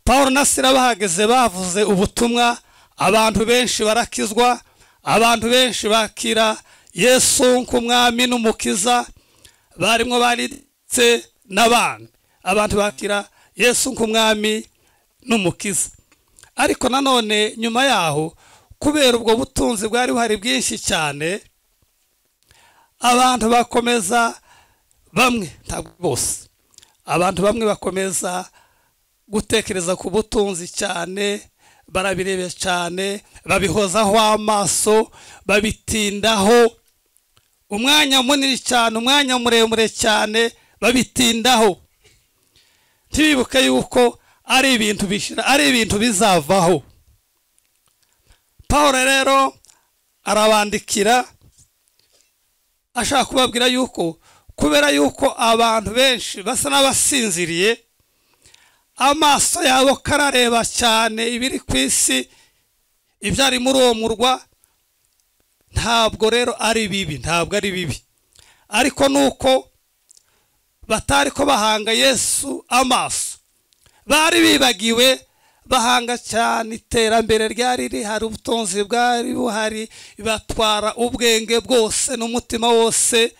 Pawulo na Sila bahageze bavuze ubutumwa, abantu benshi barakizwa, abantu benshi bakira Yesu nk'umwami n'umukiza, barimo baritse n'abandi, abantu bakira Yesu nk'umwami n'umukiza. Ariko nanone nyuma yaho, kubera ubwo butunzi bwari buhari bwinshi cyane, abantu bakomeza bamwe, ntabwo bose, abantu bamwe bakomeza gutekereza ku butunzi cyane, barabirebe cyane, babihozaho amaso, babitindaho umwanya munini cyane, umwanya muremure cyane, babitindaho. Ntibibuke yuko ari ibintu bishira, ari ibintu bizavaho. Pawulo rero arabandikira ashaka kubabwira yuko kubera yuko abantu benshi basa n'abasinziriye, amaso yabo karareba cyane ibiri ku isi, ibyari muri uwo murwa. Ntabwo rero ari bibi, ntabwo ari bibi, ariko nuko batari ko bahanga Yesu amaso, Bari bibagiwe, bahanga cyane iterambere ryari rihari, ubutunzi bwari buhari, batwara ubwenge bwose n'umutima wose,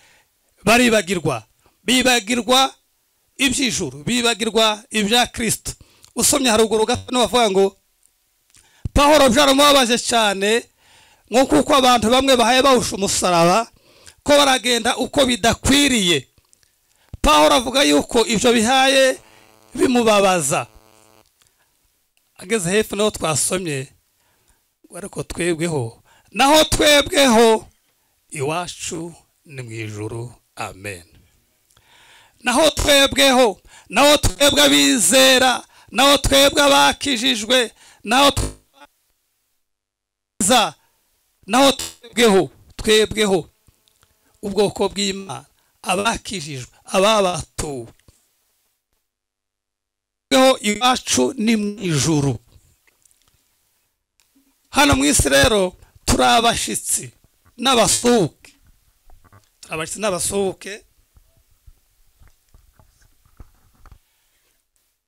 baribagirwa. Bibagirwa iby'ijuru, bibagirwa ibya Kristo. Usomye haruguru gato bavuga ngo Pawulo byaramubabaje cyane, nko kuko abantu bamwe bahaye bawusha umusaraba ko baragenda uko bidakwiriye. Pawulo avuga yuko ibyo bihaye bimubabaza. Ageze hepfo naho twasomye, ariko twebweho, naho twebweho iwacu ni mu ijuru. Amen. Naho twebweho, naho twebwe abizera, naho twebwe abakijijwe, naho twiza, naho twebweho, twebweho ubwoko bw'Imana, abakijijwe, ababatuwe, iwacu ni mu ijuru. Hano mu isi rero turi abashitsi n'abasuhuke, abashitsi n'abasuhuke.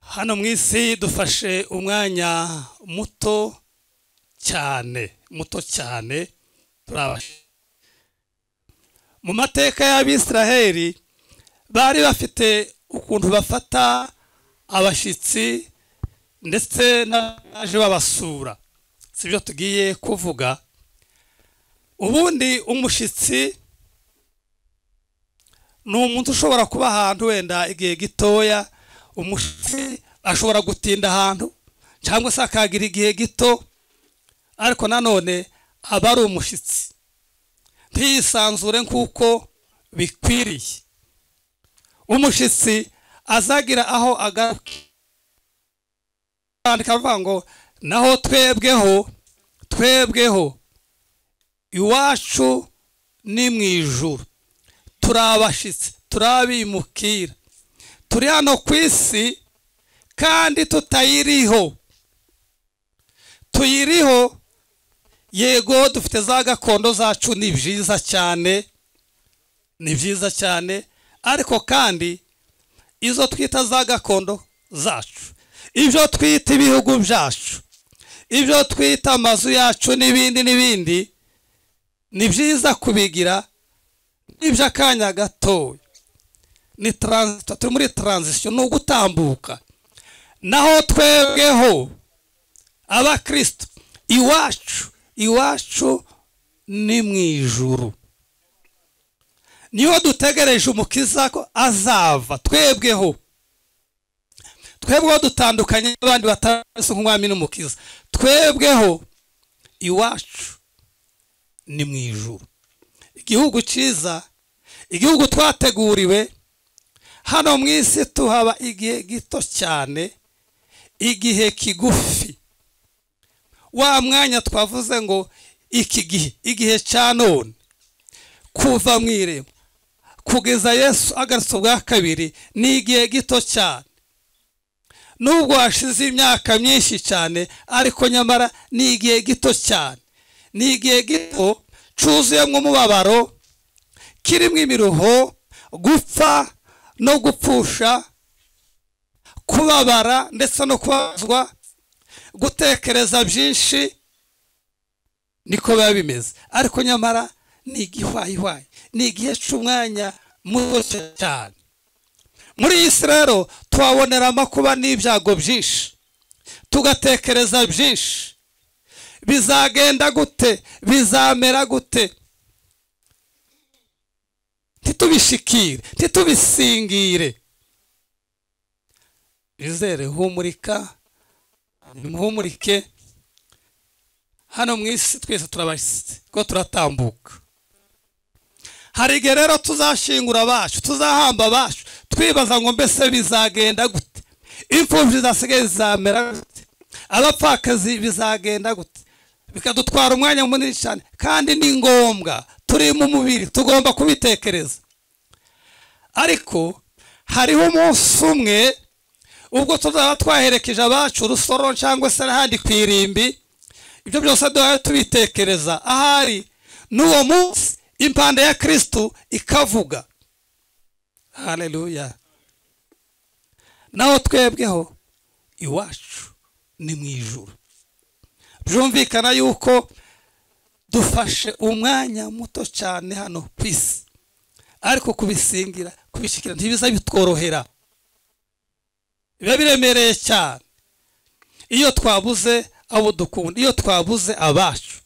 Hano mu isi dufashe umwanya muto cyane, muto cyane, turi abashitsi. Mu mateka y'Abisiraheli bari bafite ukuntu bafata abashitsi ndetse n'abaje babasura. Sibyo tugiye kuvuga. Ubundi umushitsi ni umuntu ushobora kuba ahantu wenda igihe gitoya. Umushitsi ashobora gutinda ahantu cyangwa se akagira igihe gito, ariko nanone aba ari umushitsi, ntiyisanzure nkuko bikwiriye. Umushitsi azagira aho agaruka. Avuga ngo naho twebweho, twebweho iwacu ni mu ijuru, turi abashitsi, turabimukira, turi hano ku isi kandi tutayiriho. Tuyiriho yego, dufite za gakondo zacu, ni byiza cyane, ni byiza cyane, ariko kandi izo twita za gakondo zacu, ibyo twita ibihugu byacu, ibyo twita amazu yacu n'ibindi n'ibindi, ni byiza kubigira iby'akanya gatoya. Ni transit, turi muri transition, ni ugutambuka. Naho twebweho abakristo, iwacu, iwacu ni mu ijuru, niho dutegereje umukiza ko azava. Twebweho, twebweho dutandukanye n'abandi batari nk'umwami n'umukiza. Twebweho iwacu ni mu ijuru, igihugu cyiza, igihugu twateguriwe. Hano mu isi tuhaba igihe gito cyane, igihe kigufi. Wa mwanya twavuze ngo iki gihe, igihe cya none, kuva mu irembo kugeza Yesu agarutse ubwa kabiri, ni igihe gito cyane. Nubwo hashize imyaka myinshi cyane, ariko nyamara ni igihe gito cyane. Ni igihe gito cyuzuyemo umubabaro, kirimo imiruho, gupfa no gupfusha, kubabara ndetse no kubabazwa, gutekereza byinshi, niko biba bimeze. Ariko nyamara ni igihwayihwayi, ni igihe cy'umwanya muto cyane. Muri iyi si rero tuhabonera amakuba n'ibyago byinshi, tugatekereza byinshi. Bizagenda gute? Bizamera gute? Ntitubishikire, ntitubisingire. Izere humurika, nimuhumurike. Hano mu isi twese turabashitsi, ko turatambuka. Hari igihe rero tuzashingura abacu, tuzahamba abacu, twibaza ngo mbese bizagenda gute? Imfubyi zasigaye zizamera gute? Abapfakazi bizagenda gute? Bikadutwara umwanya munini cyane, kandi ni ngombwa, turi mu mubiri, tugomba kubitekereza. Ariko hariho umunsi umwe ubwo tuzaba twaherekeje abacu urusoro cyangwa se ahandi ku irimbi, ibyo byose duhaye tubitekereza, ahari n'uwo munsi impande ya Kristo ikavuga. Haleluya. Naho twebweho Iwacu ni mu ijuru. Byumvikana yuko dufashe umwanya muto cyane hano ku isi, ariko kubisingira kubishikira ntibiza bitworohera, biba biremereye cyane. Iyo twabuze abo dukunda, iyo twabuze abacu,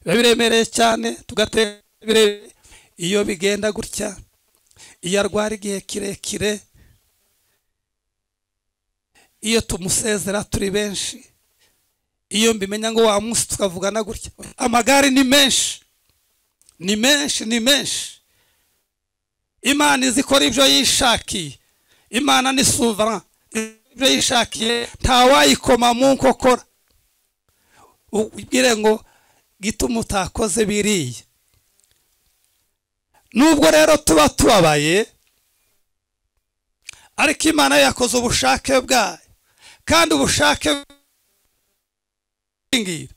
biba biremereye cyane, tugatera. Iyo bigenda gutya, iyo arwara igihe kirekire, iyo tumusezera turi benshi, iyo mbimenya ngo wa munsi tukavugana gutya, amagare ni menshi, ni menshi, ni menshi. Imana izikora ibyo yishakiye. Imana ni souverain, ibyo yishakiye ntawayikoma mu nkokora. Ubwire ngo gituma utakoze biriya. Nubwo rero tuba tubabaye, ariko Imana yakoze ubushake bwayo, kandi ubushake bwingira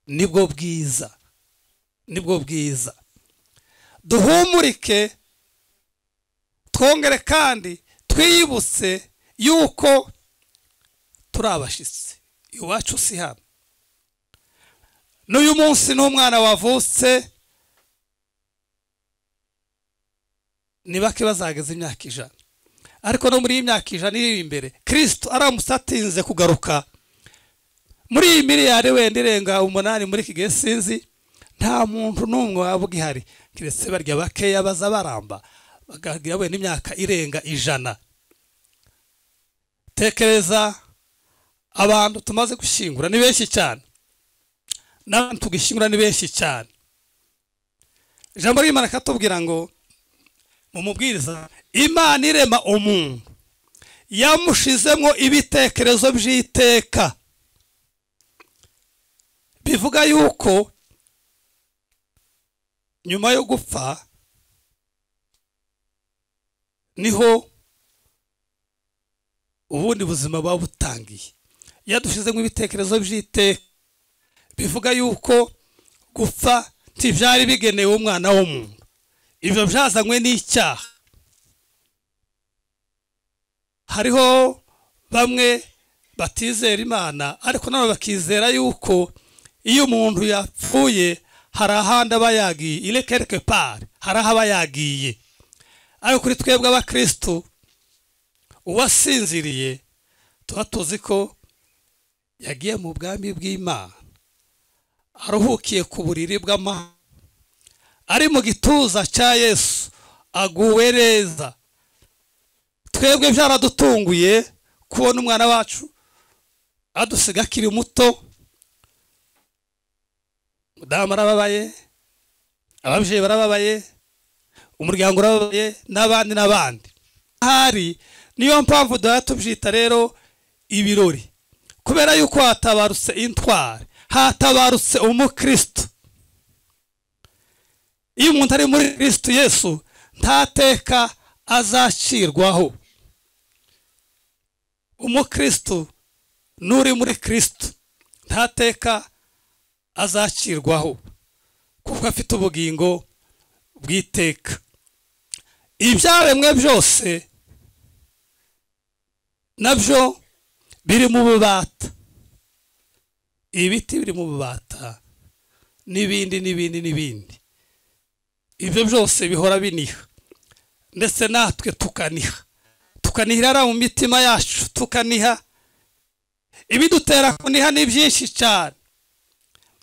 nibwo bwiza, nibwo bwiza. Duhumurike, twongere kandi twiyibutse yuko turi abashitsi, iwacu si hano. N'uyu munsi n'umwana wavutse ni bake bazageza imyaka 100, ariko no muri iyi myaka 100 iri imbere, Kristo aramutse atinze kugaruka muri iyi miliyari wenda irenga 8 muri iki gihe sinzi, nta muntu n'umwe waba ugihari kiretse barya bakeya baza baramba bakagira wenda imyaka irenga 100. Tekereza abantu tumaze gushyingura ni benshi cyane, n'abantu tugishyingura ni benshi cyane. Ijambo ry'Imana katubwira ngo mu mubwiriza, Imana irema umuntu yamushizemo ibitekerezo by'iteka. Bivuga yuko nyuma yo gupfa niho ubundi buzima buba butangiye. Yadushizemo ibitekerezo by'iteka, bivuga yuko gupfa ntibyari bigenewe umwana w'umuntu, ibyo byazanywe n'icyaha. Hariho bamwe batizera Imana, ariko nabo bakizera yuko iyo umuntu yapfuye hari ahandi aba yagiye, ile quelque part hari aho aba yagiye. Ariko kuri twebwe abakristo, uwasinziriye tuba tuzi ko yagiye mu bwami bw'Imana, aruhukiye ku buriri bw'amahoro, ari mu gituza cya Yesu, aguwe neza. Twebwe byaradutunguye kubona umwana wacu adusiga akiri muto. Mudamu arababaye, ababyeyi barababaye, umuryango urababaye, n'abandi n'abandi. Hari niyo mpamvu duhora tubyita rero ibirori, kubera yuko hatabarutse intwari, hatabarutse umukristo. Iyo umuntu ari muri Kristo Yesu ntateka azacirwaho. Umukristo nuri muri Kristo ntateka azacirwaho, kuko afite ubugingo bw'iteka. Ibyaremwe byose nabyo biri mu bubata, ibiti biri mu bubata, n'ibindi n'ibindi n'ibindi. Ibyo byose bihora biniha, ndetse natwe tukaniha, tukanihira mu mitima yacu, tukaniha. Ibidutera kuniha ni byinshi cyane.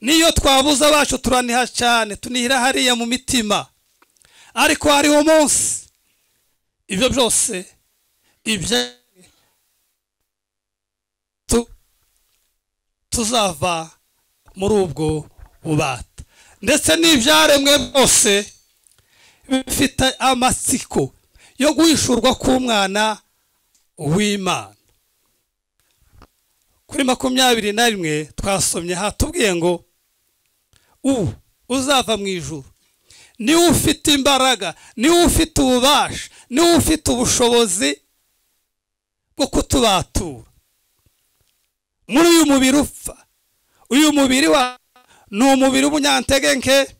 Niyo twabuze abacu turaniha cyane, tunihira hariya mu mitima. Ariko hariho umunsi ibyo byose ibyo tuzava muri ubwo bubata, ndetse n'ibyaremwe byose bifite amatsiko yo guhishurwa k'umwana w'Imana. Kuri 21 twasomye hatubwiye ngo uzava mu ijuru niwe ufite imbaraga, niwe ufite ububasha, niwe ufite ubushobozi bwo kutubatura muri uyu mubiri upfa. Uyu mubiri wa ni umubiri w'umunyantegenke,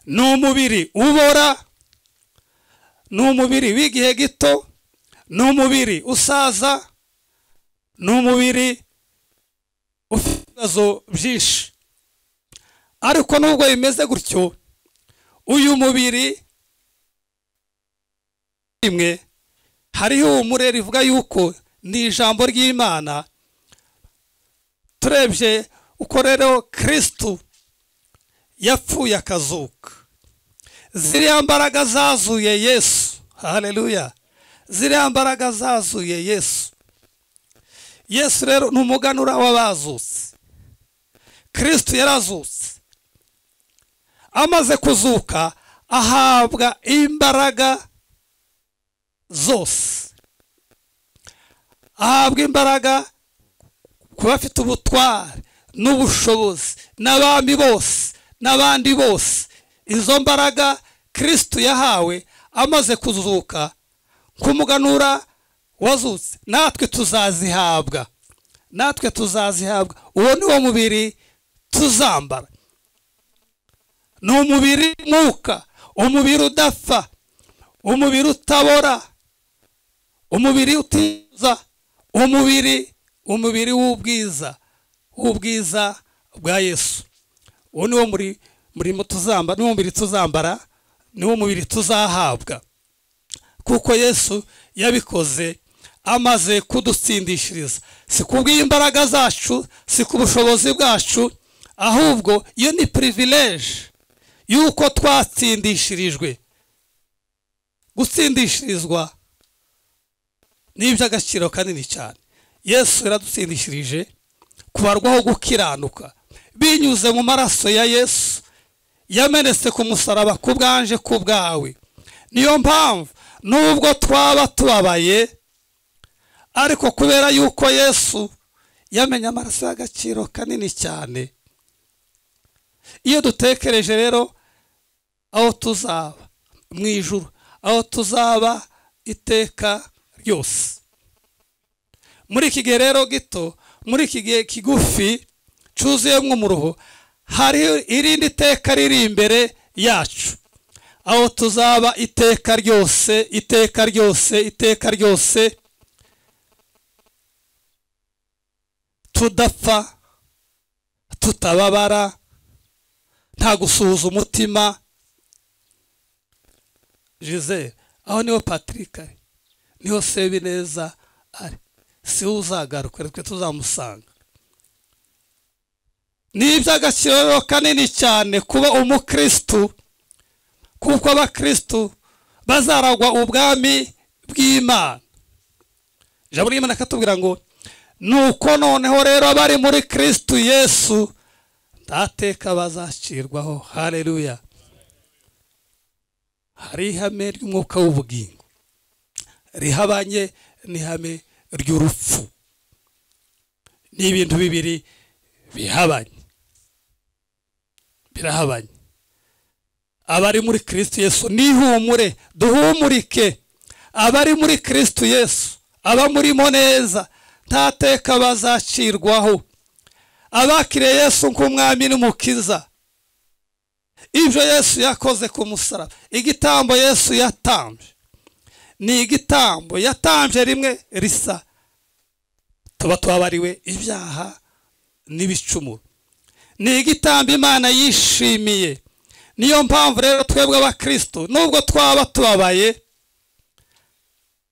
ni umubiri ubora, ni umubiri w'igihe gito, ni umubiri usaza, Ni umubiri ufite ibibazo byinshi, ariko nubwo bimeze gutyo, uyu mubiri rimwe hariho umure rivuga yuko ni ijambo ry'Imana. Turebye uko rero Kristo yapfuye akazuka, ziriya mbaraga zazuye Yesu, haleluya, ziriya mbaraga zazuye Yesu. Yesu rero ni umuganura w'abazutse. Kristo yarazutse, amaze kuzuka ahabwa imbaraga zose, ahabwa imbaraga kuba afite ubutware n'ubushobozi n'abami bose n'abandi bose. Izo mbaraga Kristo yahawe amaze kuzuka kumuganura wazutse, natwe tuzazihabwa, natwe tuzazihabwa. Uwo ni wo mubiri tuzambara, ni umubiri mwuka, umubiri udapfa, umubiri utabora, umubiri utiza, umubiri w'ubwiza, w'ubwiza bwa Yesu. Uwo ni wo murimo tuzambara, ni wo mubiri tuzambara, ni wo mubiri tuzahabwa, kuko Yesu yabikoze amaze kudutsindishiriza. Si kubw'imbaraga zacu, si ku bushobozi bwacu, ahubwo iyo ni privilege yuko twatsindishirijwe. Gutsindishirizwa ni iby'agaciro kanini cyane. Yesu yaradutsindishirije kubarwaho gukiranuka binyuze mu maraso ya Yesu yamenetse ku musaraba ku bwanje ku bwawe. Niyo mpamvu nubwo twaba tubabaye, ariko kubera yuko Yesu yamenye amaraso y'agaciro kanini cyane, iyo dutekereje rero aho tuzaba mu ijuru, aho tuzaba iteka ryose. Muri iki gihe rero gito, muri iki gihe kigufi cyuzuyemo umuruho, hari irindi teka riri imbere yacu, aho tuzaba iteka ryose, iteka ryose, iteka ryose, tudapfa, tutababara, nta gusuhuza umutima. Gisele, aho niho Patrick ari, niho Sebineza ari, si uzagaruka, twe tuzamusanga. Ni iby'agaciro kanini cyane kuba umukristo, kuko abakristo bazaragwa ubwami bw'Imana. Ijambo ry'Imana katubwira ngo nuko noneho rero abari muri Kristo Yesu ntateka bazacirwaho. Haleluya. Hari ihame ry'umwuka w'ubugingo rihabanye n'ihame ry'urupfu. Ni ibintu bibiri bihabanye, birahabanye. Abari muri Kristo Yesu nihumure, duhumurike. Abari muri Kristo Yesu, abamurimo neza, ntateka bazacirwaho. Abakiriye Yesu nk'umwami n'umukiza, ibyo Yesu yakoze ku musaraba, igitambo Yesu yatambye ni igitambo yatambye rimwe risa, tuba twabariwe ibyaha n'ibicumuro. Ni igitambo Imana yishimiye. Niyo mpamvu rero twebwe abakristo nubwo twaba tubabaye,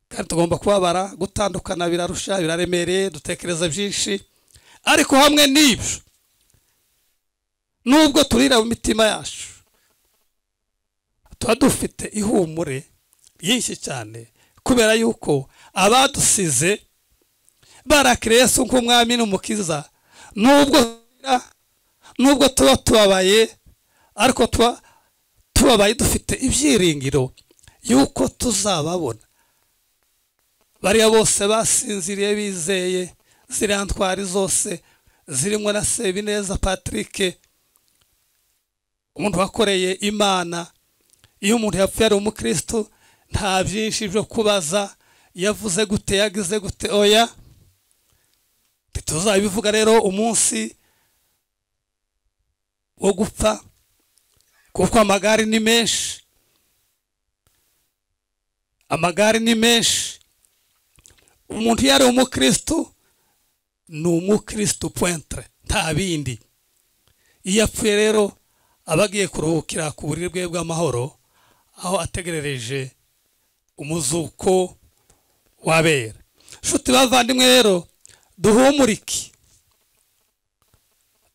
kandi tugomba kubabara, gutandukana birarusha, biraremereye, dutekereza byinshi, ariko hamwe n'ibyo nubwo turira mu mitima yacu, tuba dufite ihumure ryinshi cyane, kubera yuko abadusize barakiriye Yesu nk'umwami n'umukiza. Nubwo tuba tubabaye, ariko tuba tubabaye dufite ibyiringiro yuko tuzababona. Bariya bose basinziriye bizeye, ziriya ntwari zose zirimo na Sebineza Patrick, umuntu wakoreye Imana. Iyo umuntu yapfuye ari umukristo, nta byinshi byo kubaza, yavuze gute, yagize gute, oya. Tuzabivuga rero umunsi wo gupfa, kuko amagare ni menshi, amagare ni menshi. Umuntu yari umukristo Ni umukristo pointre, nta bindi. Iyo apfuye rero aba agiye kuruhukira ku buriri bwe bw'amahoro, aho ategerereje umuzuko wabera. Nshuti bavandimwe rero, duhumurike,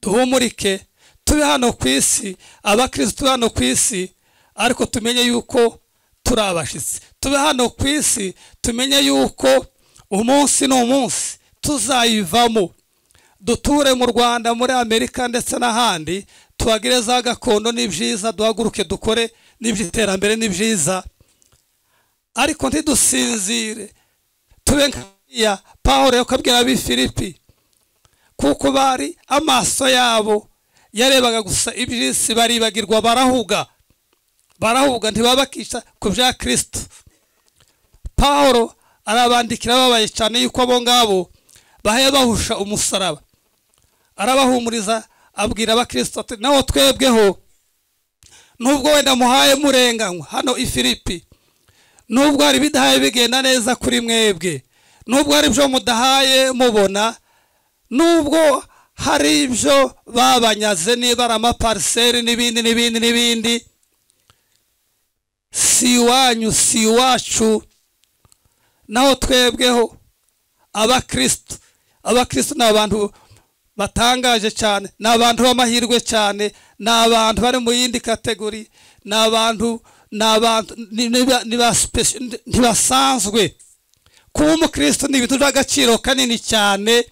duhumurike, tube hano ku isi, abakristo tube hano ku isi, ariko tumenye yuko turi abashitsi. Tube hano ku isi, tumenye yuko umunsi n'umunsi tuzayivamo. Duture mu Rwanda, muri Amerika ndetse n'ahandi, tuhagire za gakondo n'ibyiza, duhaguruke dukore n'iby'iterambere n'ibyiza, ariko ntidusinzire. Tube nk'iya Pawulo yakabwira ab'i Filipi, kuko bari amaso yabo yarebaga gusa iby'isi, baribagirwa, barahuga, barahuga, ntibabakisha ku bya Kristo. Pawulo arabandikira babaye cyane yuko abo ngabo bahaye bahusha umusaraba. Arabahumuriza, abwira abakristo ati naho twebweho, nubwo wenda muhaye murenganywa hano i Filipi, nubwo hari bidahaye bigenda neza kuri mwebwe, nubwo hari ibyo mudahaye mubona, nubwo hari ibyo babanyaze niba ari amapariseri n'ibindi n'ibindi n'ibindi, si iwanyu si iwacu. Naho twebweho abakristo, abakristo ni abantu batangaje cyane, ni abantu b'amahirwe cyane, ni abantu bari mu yindi kategori, ni abantu ntibasanzwe. Kuba umukristo ni ibintu by'agaciro kanini cyane,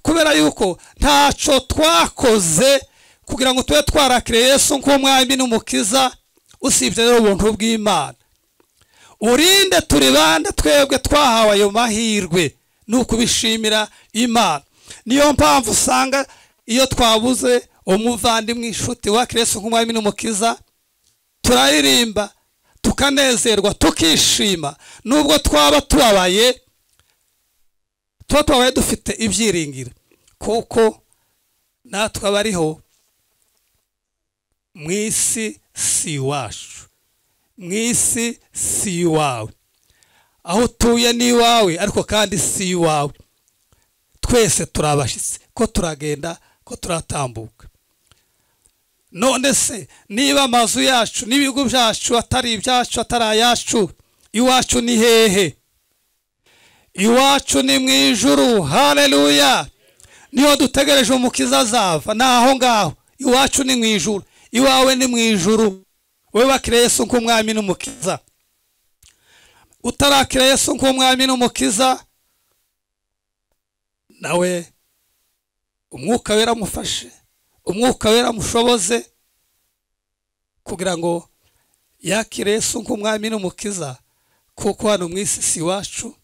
kubera yuko ntacyo twakoze kugira ngo tube twarakiriye Yesu nk'umwami n'umukiza, usibye rero ubuntu bw'Imana. Urinde turi bande twebwe twahawe ayo mahirwe, ni ukubishimira Imana. Niyo mpamvu usanga iyo twabuze umuvandimwe, inshuti wa Kristo nk'umwami n'umukiza, turaririmba tukanezerwa, tukishima, nubwo twaba tubabaye, tuba tubabaye dufite ibyiringiro, kuko natwe abariho mu isi si iwacu, mu isi si iwawe, aho utuye ni iwawe, ariko kandi si iwawe. Twese turabashitsi, ko turagenda, ko turatambuka. None se niba amazu yacu n'ibigo byacu atari ibyacu, atari ayacu, iwacu ni hehe? Iwacu ni mu ijuru. Haleluya! Niho dutegereje umukiza azava, naho ngaho. Iwacu ni mu ijuru, iwawe ni mu ijuru. Wowe wakiriye Yesu nk'umwami n'umukiza. Utarakira Yesu nk'umwami n'umukiza, nawe umwuka wera amufashe, umwuka wera amushoboze kugira ngo yakire Yesu nk'umwami n'umukiza, kuko hano mu isi si iwacu.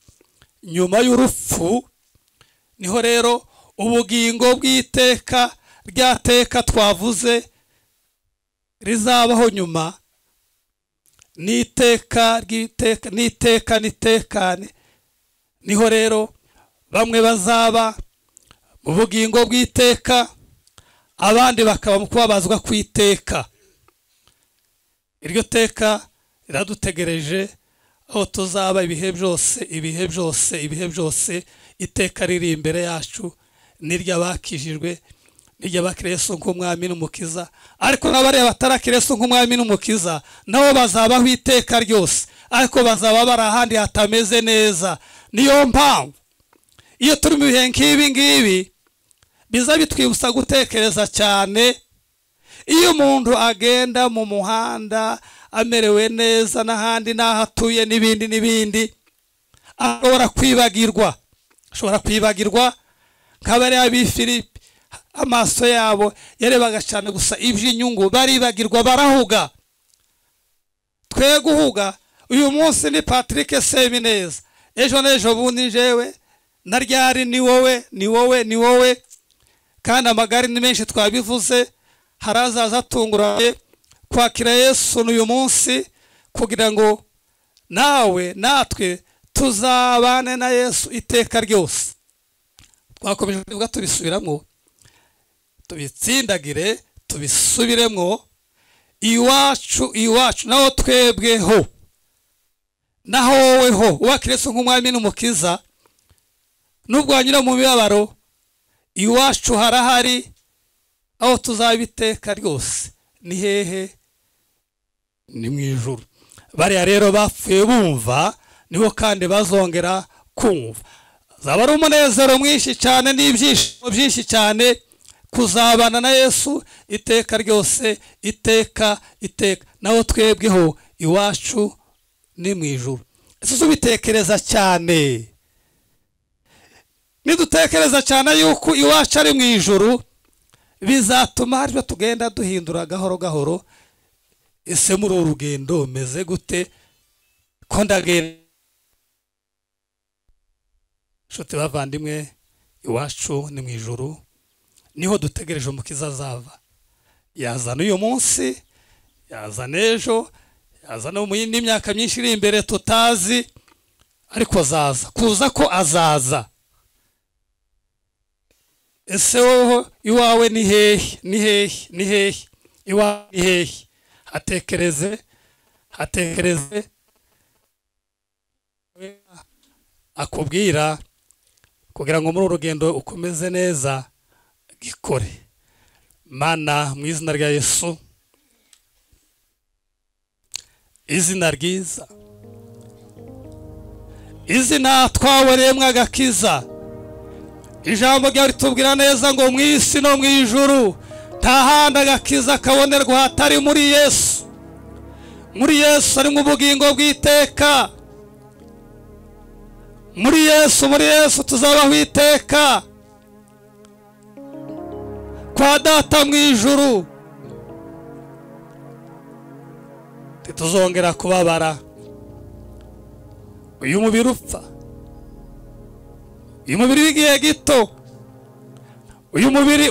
Nyuma y'urupfu niho rero ubugingo bw'iteka ryateka twavuze rizabaho nyuma, n'iteka ry'iteka, n'iteka n'itekane. Niho rero bamwe bazaba mu bugingo bw'iteka, abandi bakaba mu kubabazwa kw'iteka. Iryo teka riradutegereje, aho tuzaba ibihe byose, ibihe byose, ibihe byose. Iteka riri imbere yacu n'iry'abakijijwe, n'iry'abakiriye Yesu nk'umwami n'umukiza. Ariko n'abariya batarakiriye Yesu nk'umwami n'umukiza, nabo bazabaho iteka ryose, ariko bazaba bari ahandi hatameze neza. Niyo mpamvu iyo turi mu bihe nk'ibi ngibi biza bitwibutsa gutekereza cyane. Iyo umuntu agenda mu muhanda amerewe neza n'ahandi n'aho atuye n'ibindi n'ibindi, ashobora kwibagirwa, ashobora kwibagirwa nk'abariya b'i Filipi, amaso yabo yarebaga cyane gusa iby'inyungu, baribagirwa, barahuga. Twe guhuga uyu munsi ni Patrick Semineza, ejo n'ejo bundi jewe na ryari ni wowe, ni wowe, ni wowe. Kandi amagare ni menshi twabivuze, harazaza atunguranye. Kwakira Yesu uyu munsi kugira ngo nawe natwe tuzabane na Yesu iteka ryose. Twakomeje kuvuga tubisubiramo, tubitsindagire, tubisubiremo. Iwacu, iwacu, naho twebweho, naho woweho wakira Yesu nk'umwami n'umukiza, Nubwo wanyura mu mibabaro, iwacu harahari aho tuzabiteka ryose. Ni hehe? Ni mu ijuru. Bariya rero bapfuye bumva, nibo kandi bazongera kumva. Zaba ari umunezero mwinshi cyane n'ibyishimo byinshi cyane kuzabana na Yesu iteka ryose, iteka iteka. Naho twebweho iwacu ni mu ijuru. Ese ubitekereza cyane? Nidutekereza cyane yuko iwacu ari mu ijuru, bizatuma haryo tugenda duhindura gahoro gahoro. Ese muri uru rugendo meze gute? Ko ndagenda? Nshuti bavandimwe, iwacu ni mu ijuru, niho dutegereje umukiza azava. Yazana uyu munsi, yazana ejo, yazana mu yindi myaka myinshi iri imbere tutazi, ariko azaza. Kuza ko azaza. Ese wowe iwawe ni hehe? Ni hehe? Ni hehe? Iwawe ni hehe? Hatekereze, hatekereze. Akubwira kugira ngo muri urugendo ukomeze neza, gikore. Mana, mu izina rya Yesu, izina ryiza, izina twaweremwe agakiza. Ijambo ryawe ritubwira neza ngo mu isi no mu ijuru nta handi agakiza kabonerwa hatari muri Yesu. Muri Yesu harimo ubugingo bw'iteka. Muri Yesu, muri Yesu tuzabaho iteka kwa Data mu ijuru. Tituzongera kubabara. Uyu mubiri upfa, uyu mubiri w'igihe gito, uyu mubiri